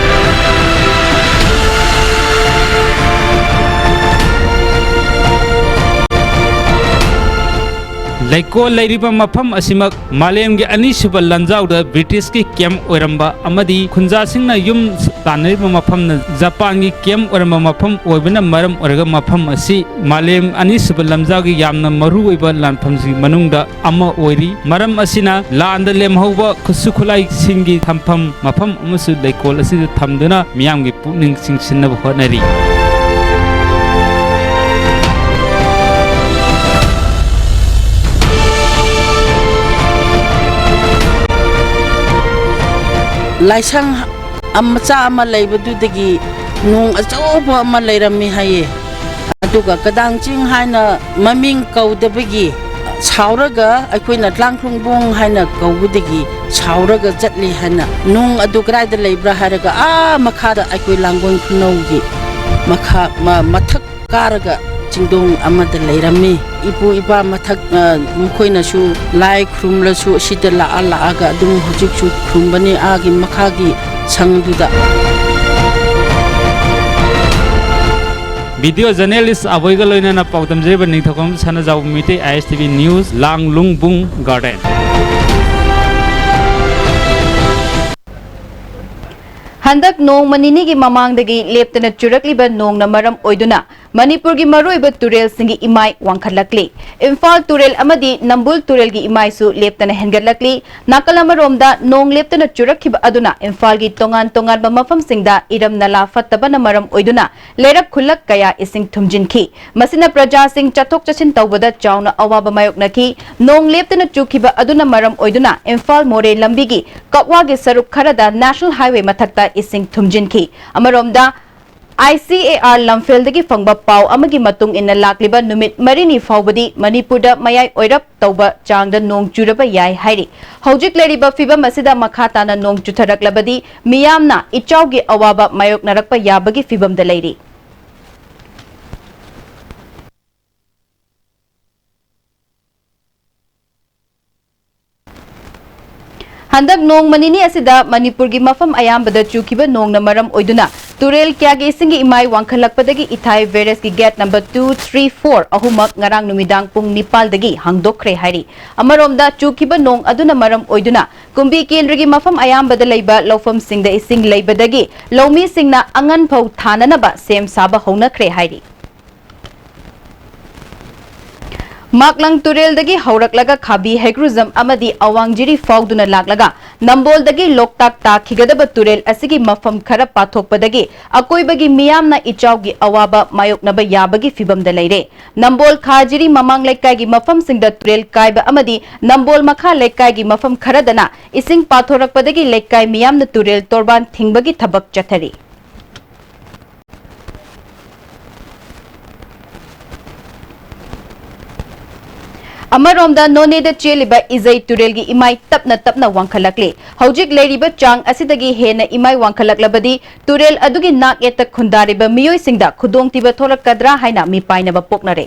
ꯂꯩꯀꯣꯜ ꯂꯩꯔꯤꯕ ꯃꯐꯝ ꯑꯁꯤꯃꯛ ꯃꯥꯂꯦꯝꯒꯤ ꯑꯅꯤꯁꯨꯕ ꯂꯥꯟꯖꯥꯎꯗ ꯕ꯭ꯔꯤꯇꯤꯁꯀꯤ ꯀꯦꯝꯞ ꯑꯣꯏꯔꯝꯕ ꯑꯃꯗꯤ ꯈꯨꯟꯖꯥꯁꯤꯡꯅ ꯌꯨꯝ ꯇꯥꯟꯅꯔꯤꯕ ꯃꯐꯝꯅ ꯖꯄꯥꯟꯒꯤ ꯀꯦꯝꯞ ꯑꯣꯏꯔꯝꯕ ꯃꯐꯝ ꯑꯣꯏꯕꯅ ꯃꯔꯝ ꯑꯣꯏꯔꯒ ꯃꯐꯝ ꯑꯁꯤ ꯃꯥꯂꯦꯝ ꯑꯅꯤꯁꯨꯕ ꯂꯥꯟꯖꯥꯎꯒꯤ ꯌꯥꯝꯅ ꯃꯔꯨꯑꯣꯏꯕ ꯂꯥꯟꯐꯝꯁꯤꯡꯒꯤ ꯃꯅꯨꯡꯗ ꯑꯃ ꯑꯣꯏꯔꯤ꯫ ꯃꯔꯝ ꯑꯁꯤꯅ ꯂꯥꯟꯗ ꯂꯦꯝꯍꯧꯕ ꯈꯨꯠꯁꯨ ꯈꯨꯠꯂꯥꯏꯁꯤꯡꯒꯤ ꯊꯝꯐꯝ ꯃꯐꯝ ꯑꯃꯁꯨ ꯂꯩꯀꯣꯜ ꯑꯁꯤꯗ ꯊꯝꯗꯨꯅ ꯃꯤꯌꯥꯝꯒꯤ ꯄꯨꯛꯅꯤꯡ ꯆꯤꯡꯁꯤꯟꯅꯕ ꯍꯣꯠꯅꯔꯤ꯫ ꯂꯥꯏꯁꯪ ꯑ-, ꯃꯆꯥ ꯑꯃ ꯂꯩꯕꯗꯨꯗꯒꯤ ꯅꯣꯡ ꯑꯆꯧꯕ ꯑꯃ ꯂꯩꯔꯝꯃꯤ ꯍꯥꯏꯌꯦ꯫ ꯑꯗꯨꯒ ꯀꯗꯥꯡ ꯆꯤꯡ ꯍꯥꯏꯅ ꯃꯃꯤꯡ ꯀꯧꯗꯕꯒꯤ ꯁꯥꯎꯔꯒ, ꯑꯩꯈꯣꯏꯅ ꯇ꯭ꯂꯥꯡꯈ꯭ꯔꯨꯡꯕꯣꯡ ꯍꯥꯏꯅ ꯀꯧꯕꯗꯒꯤ ꯁꯥꯎꯔꯒ ꯆꯠꯂꯤ ꯍꯥꯏꯅ, ꯅꯣꯡ ꯑꯗꯨ ꯀꯗꯥꯏꯗ ꯂꯩꯕ꯭ꯔꯥ ꯍꯥꯏꯔꯒ, ꯑꯥ ꯃꯈꯥꯗ ꯑꯩꯈꯣꯏ ꯂꯥꯡꯒꯣꯜ ꯈꯨꯅꯧꯒꯤ ꯃꯈꯥ, ꯃ-, ꯃꯊꯛ ꯀꯥꯔꯒ ꯆꯤꯡꯗꯣꯡ ꯑꯃꯗ ꯂꯩꯔꯝꯃꯤ꯫ ꯏꯄꯨ ꯏꯄꯥ ꯃꯊꯛ, ꯑ, ꯃꯈꯣꯏꯅꯁꯨ ꯂꯥꯏ ꯈꯨꯔꯨꯝꯂꯁꯨ ꯑꯁꯤꯗ ꯂꯥꯛꯑ ꯂꯥꯛꯑꯒ ꯑꯗꯨꯝ ꯍꯧꯖꯤꯛꯁꯨ ꯈꯨꯔꯨꯝꯕꯅꯤ, ꯑꯥꯒꯤ ꯃꯈꯥꯒꯤ ꯁꯪꯗꯨꯗ꯫ ꯚꯤꯗꯤꯑꯣ ꯖꯔꯅꯦꯂꯤꯁ ꯑꯕꯣꯏꯒ ꯂꯣꯏꯅꯅ ꯄꯥꯎꯗꯝꯖꯔꯤꯕ ꯅꯤꯡꯊꯧꯈꯣꯡ ꯁꯅꯥꯖꯥꯎꯕ ꯃꯩꯇꯩ, ISTV News, ꯂꯥꯡꯂꯨꯡꯕꯨꯡ ꯒꯥꯔꯗꯦꯟ꯫ ꯍꯟꯗꯛ ꯅꯣꯡꯃ ꯅꯤꯅꯤꯒꯤ ꯃꯃꯥꯡꯗꯒꯤ ꯂꯦꯞꯇꯅ ꯆꯨꯔꯛꯂꯤꯕ ꯅꯣꯡꯅ ꯃꯔꯝ ꯑꯣꯏꯗꯨꯅ ꯃꯅꯤꯄꯨꯔꯒꯤ ꯃꯔꯨꯑꯣꯏꯕ ꯇꯨꯔꯦꯜꯁꯤꯡꯒꯤ ꯏꯃꯥꯏ ꯋꯥꯡꯈꯠꯂꯛꯂꯤ꯫ ꯏꯝꯐꯥꯜ ꯇꯨꯔꯦꯜ ꯑꯃꯗꯤ ꯅꯝꯕꯨꯜ ꯇꯨꯔꯦꯜꯒꯤ ꯏꯃꯥꯏꯁꯨ ꯂꯦꯞꯇꯅ ꯍꯦꯟꯒꯠꯂꯛꯂꯤ꯫ ꯅꯥꯀꯜ ꯑꯃꯔꯣꯝꯗ, ꯅꯣꯡ ꯂꯦꯞꯇꯅ ꯆꯨꯔꯛꯈꯤꯕ ꯑꯗꯨꯅ ꯏꯝꯐꯥꯜꯒꯤ ꯇꯣꯉꯥꯟ ꯇꯣꯉꯥꯟꯕ ꯃꯐꯝꯁꯤꯡꯗ ꯏꯔꯝ ꯅꯂꯥ ꯐꯠꯇꯕꯅ ꯃꯔꯝ ꯑꯣꯏꯗꯨꯅ ꯂꯩꯔꯛ ꯈꯨꯜꯂꯛ ꯀꯌꯥ ꯏꯁꯤꯡ ꯊꯨꯝꯖꯤꯟꯈꯤ꯫ ꯃꯁꯤꯅ ꯄ꯭ꯔꯖꯥꯁꯤꯡ ꯆꯠꯊꯣꯛ ꯆꯠꯁꯤꯟ ꯇꯧꯕꯗ ꯆꯥꯎꯅ ꯑꯋꯥꯕ ꯃꯥꯌꯣꯛꯅꯈꯤ꯫ ꯅꯣꯡ ꯂꯦꯞꯇꯅ ꯆꯨꯈꯤꯕ ꯑꯗꯨꯅ ꯃꯔꯝ ꯑꯣꯏꯗꯨꯅ ꯏꯝꯐꯥꯜ ꯃꯣꯔꯦ ꯂꯝꯕꯤꯒꯤ ꯀꯛꯋꯥꯒꯤ ꯁꯔꯨꯛ ꯈꯔꯗ ꯅꯦꯁꯅꯦꯜ ꯍꯥꯏꯋꯦ ꯃꯊꯛꯇ ꯏꯁꯤꯡ ꯊꯨꯝꯖꯤꯟꯈꯤ꯫ ꯑꯃꯔꯣꯝꯗ, ꯑꯥꯏ ꯁꯤ ꯑꯦ ꯑꯥꯔ ꯂꯝꯐꯦꯜꯗꯒꯤ ꯐꯪꯕ ꯄꯥꯎ ꯑꯃꯒꯤ ꯃꯇꯨꯡ ꯏꯟꯅ, ꯂꯥꯛꯂꯤꯕ ꯅꯨꯃꯤꯠ ꯃꯔꯤꯅꯤ ꯐꯥꯎꯕꯗꯤ ꯃꯅꯤꯄꯨꯔꯗ ꯃꯌꯥꯏ ꯑꯣꯏꯔꯞ ꯇꯧꯕ ꯆꯥꯡꯗ ꯅꯣꯡ ꯆꯨꯔꯕ ꯌꯥꯏ ꯍꯥꯏꯔꯤ꯫ ꯍꯧꯖꯤꯛ ꯂꯩꯔꯤꯕ ꯐꯤꯕꯝ ꯑꯁꯤꯗ ꯃꯈꯥ ꯇꯥꯅ ꯅꯣꯡ ꯆꯨꯊꯔꯛꯂꯕꯗꯤ ꯃꯤꯌꯥꯝꯅ ꯏꯆꯥꯎꯒꯤ ꯑꯋꯥꯕ ꯃꯥꯌꯣꯛꯅꯔꯛꯄ ꯌꯥꯕꯒꯤ ꯐꯤꯕꯝꯗ ꯂꯩꯔꯤ꯫ ꯍꯟꯗꯛ ꯅꯣꯡꯃ ꯅꯤꯅꯤ ꯑꯁꯤꯗ ꯃꯅꯤꯄꯨꯔꯒꯤ ꯃꯐꯝ ꯑꯌꯥꯝꯕꯗ ꯆꯨꯈꯤꯕ ꯅꯣꯡꯅ ꯃꯔꯝ ꯑꯣꯏꯗꯨꯅ ꯇꯨꯔꯦꯜ ꯀꯌꯥꯒꯤ ꯏꯁꯤꯡꯒꯤ ꯏꯃꯥꯏ ꯋꯥꯡꯈꯠꯂꯛꯄꯗꯒꯤ ꯏꯊꯥꯏ ꯕꯦꯔꯦꯖꯀꯤ gate number two, three, four ꯑꯍꯨꯝꯃꯛ ꯉꯔꯥꯡ ꯅꯨꯃꯤꯗꯥꯡ ꯄꯨꯡ ꯅꯤꯄꯥꯜꯗꯒꯤ ꯍꯥꯡꯗꯣꯛꯈ꯭ꯔꯦ ꯍꯥꯏꯔꯤ꯫ ꯑꯃꯔꯣꯝꯗ, ꯆꯨꯈꯤꯕ ꯅꯣꯡ ꯑꯗꯨꯅ ꯃꯔꯝ ꯑꯣꯏꯗꯨꯅ ꯀꯨꯝꯕꯤ ꯀꯦꯟꯗ꯭ꯔꯒꯤ ꯃꯐꯝ ꯑꯌꯥꯝꯕꯗ ꯂꯩꯕ ꯂꯧꯐꯝꯁꯤꯡꯗ ꯏꯁꯤꯡ ꯂꯩꯕꯗꯒꯤ ꯂꯧꯃꯤꯁꯤꯡꯅ ꯑꯉꯟ ꯐꯧ ꯊꯥꯅꯅꯕ ꯁꯦꯝ ꯁꯥꯕ ꯍꯧꯅꯈ꯭ꯔꯦ ꯍꯥꯏꯔꯤ꯫ ꯃꯥꯛꯂꯪ ꯇꯨꯔꯦꯜꯗꯒꯤ ꯍꯧꯔꯛꯂꯒ ꯈꯥꯕꯤ ꯍꯩꯒ꯭ꯔꯨꯖꯝ ꯑꯃꯗꯤ ꯑꯋꯥꯡꯖꯤꯔꯤ ꯐꯥꯎꯗꯨꯅ ꯂꯥꯛꯂꯒ ꯅꯝꯕꯣꯜꯗꯒꯤ ꯂꯣꯛꯇꯥꯛ ꯇꯥꯈꯤꯒꯗꯕ ꯇꯨꯔꯦꯜ ꯑꯁꯤꯒꯤ ꯃꯐꯝ ꯈꯔ ꯄꯥꯊꯣꯛꯄꯗꯒꯤ ꯑꯀꯣꯏꯕꯒꯤ ꯃꯤꯌꯥꯝꯅ ꯏꯆꯥꯎꯒꯤ ꯑꯋꯥꯕ ꯃꯥꯌꯣꯛꯅꯕ ꯌꯥꯕꯒꯤ ꯐꯤꯕꯝꯗ ꯂꯩꯔꯦ꯫ ꯅꯝꯕꯣꯜ ꯈꯥꯖꯤꯔꯤ ꯃꯃꯥꯡ ꯂꯩꯀꯥꯏꯒꯤ ꯃꯐꯝꯁꯤꯡꯗ ꯇꯨꯔꯦꯜ ꯀꯥꯏꯕ ꯑꯃꯗꯤ ꯅꯝꯕꯣꯜ ꯃꯈꯥ ꯂꯩꯀꯥꯏꯒꯤ ꯃꯐꯝ ꯈꯔꯗꯅ ꯏꯁꯤꯡ ꯄꯥꯊꯣꯔꯛꯄꯗꯒꯤ ꯂꯩꯀꯥꯏ ꯃꯤꯌꯥꯝꯅ ꯇꯨꯔꯦꯜ ꯇꯣꯔꯕꯥꯟ ꯊꯤꯡꯕꯒꯤ ꯊꯕꯛ ꯆꯠꯊꯔꯤ꯫ ꯑꯃꯔꯣꯝꯗ, ꯅꯣꯅꯦꯗ ꯆꯦꯜꯂꯤꯕ ꯏꯖꯩ ꯇꯨꯔꯦꯜꯒꯤ ꯏꯃꯥꯏ ꯇꯞꯅ ꯇꯞꯅ ꯋꯥꯡꯈꯠꯂꯛꯂꯤ꯫ ꯍꯧꯖꯤꯛ ꯂꯩꯔꯤꯕ ꯆꯥꯡ ꯑꯁꯤꯗꯒꯤ ꯍꯦꯟꯅ ꯏꯃꯥꯏ ꯋꯥꯡꯈꯠꯂꯛꯂꯕꯗꯤ ꯇꯨꯔꯦꯜ ꯑꯗꯨꯒꯤ ꯅꯥꯛ ꯌꯦꯠꯇ ꯈꯨꯟꯗꯥꯔꯤꯕ ꯃꯤꯑꯣꯏꯁꯤꯡꯗ ꯈꯨꯗꯣꯡꯊꯤꯕ ꯊꯣꯛꯂꯛꯀꯗ꯭ꯔꯥ ꯍꯥꯏꯅ ꯃꯤꯄꯥꯏꯅꯕ ꯄꯣꯛꯅꯔꯦ꯫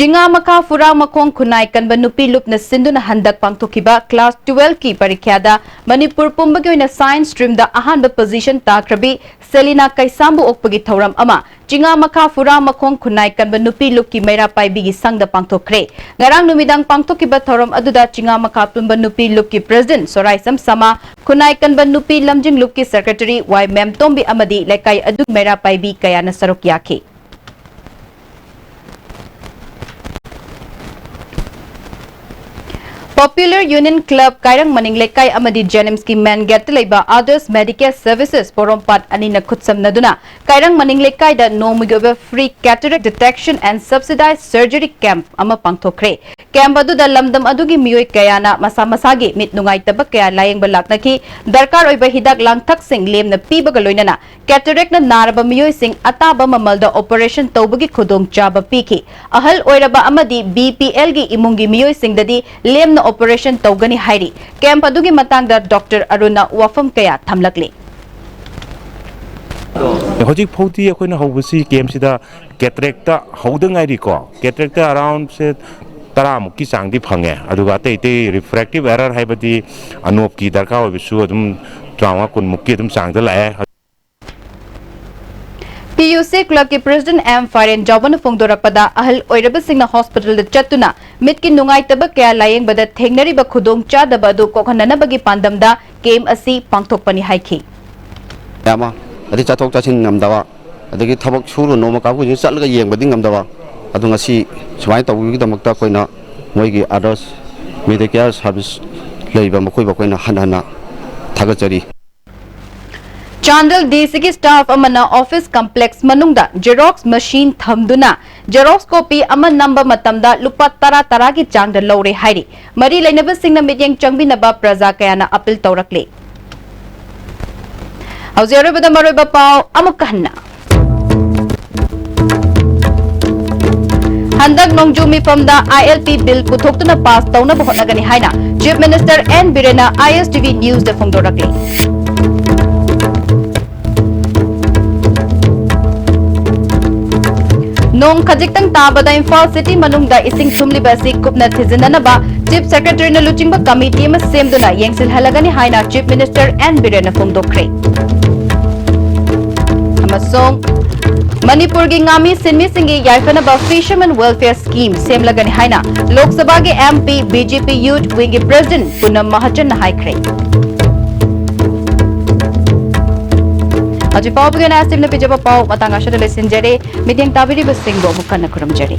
ꯆꯤꯉꯥꯃꯈꯥ ꯐꯨꯔꯥꯃꯈꯣꯡ ꯈꯨꯟꯅꯥꯏ ꯀꯟꯕ ꯅꯨꯄꯤ ꯂꯨꯞꯅ ꯁꯤꯟꯗꯨꯅ ꯍꯟꯗꯛ ꯄꯥꯡꯊꯣꯛꯈꯤꯕ class twelve ꯀꯤ ꯄꯔꯤꯈ꯭ꯌꯥꯗ ꯃꯅꯤꯄꯨꯔ ꯄꯨꯝꯕꯒꯤ ꯑꯣꯏꯅ science stream ꯗ ꯑꯍꯥꯟꯕ position ꯇꯥꯈ꯭ꯔꯕꯤ ꯁꯦꯂꯤꯅꯥ ꯀꯩꯁꯥꯝꯕꯨ ꯑꯣꯛꯄꯒꯤ ꯊꯧꯔꯝ ꯑꯃ ꯆꯤꯉꯥꯃꯈꯥ ꯐꯨꯔꯥꯃꯈꯣꯡ ꯈꯨꯟꯅꯥꯏ ꯀꯟꯕ ꯅꯨꯄꯤ ꯂꯨꯞꯀꯤ ꯃꯩꯔꯥ ꯄꯥꯏꯕꯤꯒꯤ ꯁꯪꯗ ꯄꯥꯡꯊꯣꯛꯈ꯭ꯔꯦ꯫ ꯉꯔꯥꯡ ꯅꯨꯃꯤꯗꯥꯡ ꯄꯥꯡꯊꯣꯛꯈꯤꯕ ꯊꯧꯔꯝ ꯑꯗꯨꯗ ꯆꯤꯉꯥꯃꯈꯥ ꯄꯨꯟꯕ ꯅꯨꯄꯤ ꯂꯨꯞꯀꯤ president ꯁꯣꯔꯥꯏꯁꯝ ꯁꯃꯥ, ꯈꯨꯟꯅꯥꯏ ꯀꯟꯕ ꯅꯨꯄꯤ ꯂꯝꯖꯤꯡ ꯂꯨꯞꯀꯤ secretary ꯋꯥꯏ ꯃꯦꯝꯇꯣꯝꯕꯤ ꯑꯃꯗꯤ ꯂꯩꯀꯥꯏ ꯑꯗꯨꯒꯤ ꯃꯩꯔꯥ ꯄꯥꯏꯕꯤ ꯀꯌꯥꯅ ꯁꯔꯨꯛ ꯌꯥꯈꯤ꯫ Popular Union Club ꯀꯥꯏꯔꯪ ꯃꯅꯤꯡ ꯂꯩꯀꯥꯏ ꯑꯃꯗꯤ JNIMS ꯀꯤ main gate ꯇ ꯂꯩꯕ Adarsh Medicare Services ꯄꯣꯔꯣꯝꯄꯥꯠ ꯑꯅꯤꯅ ꯈꯨꯠꯁꯝꯅꯗꯨꯅ ꯀꯥꯏꯔꯪ ꯃꯅꯤꯡ ꯂꯩꯀꯥꯏꯗ ꯅꯣꯡꯃꯒꯤ ꯑꯣꯏꯕ free cataract detection and subsidized surgery camp ꯑꯃ ꯄꯥꯡꯊꯣꯛꯈ꯭ꯔꯦ꯫ Camp ꯑꯗꯨꯗ ꯂꯝꯗꯝ ꯑꯗꯨꯒꯤ ꯃꯤꯑꯣꯏ ꯀꯌꯥꯅ ꯃꯁꯥ ꯃꯁꯥꯒꯤ ꯃꯤꯠ ꯅꯨꯡꯉꯥꯏꯇꯕ ꯀꯌꯥ ꯂꯥꯌꯦꯡꯕ ꯂꯥꯛꯅꯈꯤ꯫ ꯗꯔꯀꯥꯔ ꯑꯣꯏꯕ ꯍꯤꯗꯥꯛ ꯂꯥꯡꯊꯛꯁꯤꯡ ꯂꯦꯝꯅ ꯄꯤꯕꯒ ꯂꯣꯏꯅꯅ cataract ꯅ ꯅꯥꯔꯕ ꯃꯤꯑꯣꯏꯁꯤꯡ ꯑꯇꯥꯕ ꯃꯃꯜꯗ operation ꯇꯧꯕꯒꯤ ꯈꯨꯗꯣꯡꯆꯥꯕ ꯄꯤꯈꯤ꯫ ꯑꯍꯜ ꯑꯣꯏꯔꯕ ꯑꯃꯗꯤ BPL ꯒꯤ ꯏꯃꯨꯡꯒꯤ ꯃꯤꯑꯣꯏꯁꯤꯡꯗꯗꯤ ꯂꯦꯝꯅ operation ꯇꯧꯒꯅꯤ ꯍꯥꯏꯔꯤ꯫ Camp ꯑꯗꯨꯒꯤ ꯃꯇꯥꯡꯗ Doctor ꯑꯔꯨꯟꯅ ꯋꯥꯐꯝ ꯀꯌꯥ ꯊꯝꯂꯛꯂꯤ꯫ ꯍꯧꯖꯤꯛ ꯐꯥꯎꯗꯤ ꯑꯩꯈꯣꯏꯅ ꯍꯧꯕꯁꯤ camp ꯁꯤꯗ cataract ꯍꯧꯗ ꯉꯥꯏꯔꯤꯀꯣ꯫ Cataract around ꯁꯦ ꯇꯔꯥꯃꯨꯛꯀꯤ ꯆꯥꯡꯗꯤ ꯐꯪꯉꯦ, ꯑꯗꯨꯒ ꯑꯇꯩ ꯑꯇꯩ refractive error ꯍꯥꯏꯕꯗꯤ ꯑꯅꯣꯞꯀꯤ ꯗꯔꯀꯥꯔ ꯑꯣꯏꯕꯁꯨ ꯑꯗꯨꯝ ꯇꯔꯥꯃꯉꯥ ꯀꯨꯟꯃꯨꯛꯀꯤ ꯑꯗꯨꯝ ꯆꯥꯡꯗ ꯂꯥꯛꯑꯦ꯫ PUC club ꯀꯤ president M ꯐꯥꯔꯦꯟ ꯖꯥꯎꯕꯅ ꯐꯣꯡꯗꯣꯔꯛꯄꯗ, ꯑꯍꯜ ꯑꯣꯏꯔꯕꯁꯤꯡꯅ hospital ꯗ ꯆꯠꯇꯨꯅ ꯃꯤꯠꯀꯤ ꯅꯨꯡꯉꯥꯏꯇꯕ ꯀꯌꯥ ꯂꯥꯌꯦꯡꯕꯗ ꯊꯦꯡꯅꯔꯤꯕ ꯈꯨꯗꯣꯡꯆꯥꯗꯕ ꯑꯗꯨ ꯀꯣꯛꯍꯟꯅꯅꯕꯒꯤ ꯄꯥꯟꯗꯝꯗ camp ꯑꯁꯤ ꯄꯥꯡꯊꯣꯛꯄꯅꯤ ꯍꯥꯏꯈꯤ꯫ ꯃꯌꯥꯝ ꯑꯃ, ꯑꯗꯩ ꯆꯠꯊꯣꯛ ꯆꯠꯁꯤꯟ ꯉꯝꯗꯕ, ꯑꯗꯒꯤ ꯊꯕꯛ ꯁꯨꯔꯨ ꯅꯣꯡꯃ ꯀꯥꯕꯨ ꯍꯧꯖꯤꯛ ꯆꯠꯂꯒ ꯌꯦꯡꯕꯗꯤ ꯉꯝꯗꯕ, ꯑꯗꯣ ꯉꯁꯤ ꯁꯨꯃꯥꯏꯅ ꯇꯧꯕꯤꯕꯒꯤꯗꯃꯛꯇ ꯑꯩꯈꯣꯏꯅ ꯃꯣꯏꯒꯤ Adarsh Medicare Service ꯂꯩꯔꯤꯕ ꯃꯈꯣꯏꯕꯨ ꯑꯩꯈꯣꯏꯅ ꯍꯟꯅ ꯍꯟꯅ ꯊꯥꯒꯠꯆꯔꯤ꯫ ꯆꯥꯟꯗꯦꯜ DC ꯒꯤ staff ꯑꯃꯅ office complex ꯃꯅꯨꯡꯗ Xerox machine ꯊꯝꯗꯨꯅ Xerox copy ꯑꯃ ꯅꯝꯕ ꯃꯇꯝꯗ ꯂꯨꯄꯥ ꯇꯔꯥ ꯇꯔꯥꯒꯤ ꯆꯥꯡꯗ ꯂꯧꯔꯦ ꯍꯥꯏꯔꯤ꯫ ꯃꯔꯤ ꯂꯩꯅꯕꯁꯤꯡꯅ ꯃꯤꯠꯌꯦꯡ ꯆꯪꯕꯤꯅꯕ ꯄ꯭ꯔꯖꯥ ꯀꯌꯥꯅ appeal ꯇꯧꯔꯛꯂꯤ꯫ ꯍꯧꯖꯤꯛ ꯑꯔꯣꯏꯕꯗ ꯃꯔꯨꯑꯣꯏꯕ ꯄꯥꯎ ꯑꯃꯨꯛꯀ ꯍꯟꯅ꯫ ꯍꯟꯗꯛ ꯅꯣꯡꯖꯨ ꯃꯤꯐꯝꯗ ILP bill ꯄꯨꯊꯣꯛꯇꯨꯅ pass ꯇꯧꯅꯕ ꯍꯣꯠꯅꯒꯅꯤ ꯍꯥꯏꯅ Chief Minister N ꯕꯤꯔꯦꯟꯅ ISTV News ꯗ ꯐꯣꯡꯗꯣꯔꯛꯂꯤ꯫ ꯅꯣꯡ ꯈꯖꯤꯛꯇꯪ ꯇꯥꯕꯗ ꯏꯝꯐꯥꯜ ꯁꯤꯇꯤ ꯃꯅꯨꯡꯗ ꯏꯁꯤꯡ ꯊꯨꯝꯂꯤꯕ ꯑꯁꯤ ꯀꯨꯞꯅ ꯊꯤꯖꯤꯟꯅꯅꯕ Chief Secretaryꯅ ꯂꯨꯆꯤꯡꯕ ꯀꯃꯤꯇꯤ ꯑꯃ ꯁꯦꯝꯗꯨꯅ ꯌꯦꯡꯁꯤꯜꯍꯜꯂꯒꯅꯤ ꯍꯥꯏꯅ Chief Minister ꯑꯦꯟ ꯕꯤꯔꯦꯟꯅ ꯐꯣꯡꯗꯣꯛꯈ꯭ꯔꯦ꯫ ꯑꯃꯁꯨꯡ ꯃꯅꯤꯄꯨꯔꯒꯤ ꯉꯥꯃꯤ ꯁꯤꯟꯃꯤꯁꯤꯡꯒꯤ ꯌꯥꯏꯐꯅꯕ Fisherman Welfare Scheme ꯁꯦꯝꯂꯒꯅꯤ ꯍꯥꯏꯅ ꯂꯣꯛ ꯁꯚꯥꯒꯤ MP BJP Youth Wingꯒꯤ President ꯄꯨꯅꯝ ꯃꯍꯥꯖꯟꯅ ꯍꯥꯏꯈ꯭ꯔꯦ꯫ ꯍꯧꯖꯤꯛ ꯐꯥꯎꯕꯒꯤ ꯑꯣꯏꯅ ꯑꯁꯤꯝꯅ ꯄꯤꯖꯕ ꯄꯥꯎ ꯃꯇꯥꯡ ꯑꯁꯤꯗ ꯂꯣꯏꯁꯤꯟꯖꯔꯦ꯫ ꯃꯤꯠꯌꯦꯡ ꯇꯥꯕꯤꯔꯤꯕꯁꯤꯡꯕꯨ ꯑꯃꯨꯛ ꯍꯟꯅ ꯈꯨꯔꯨꯝꯖꯔꯤ꯫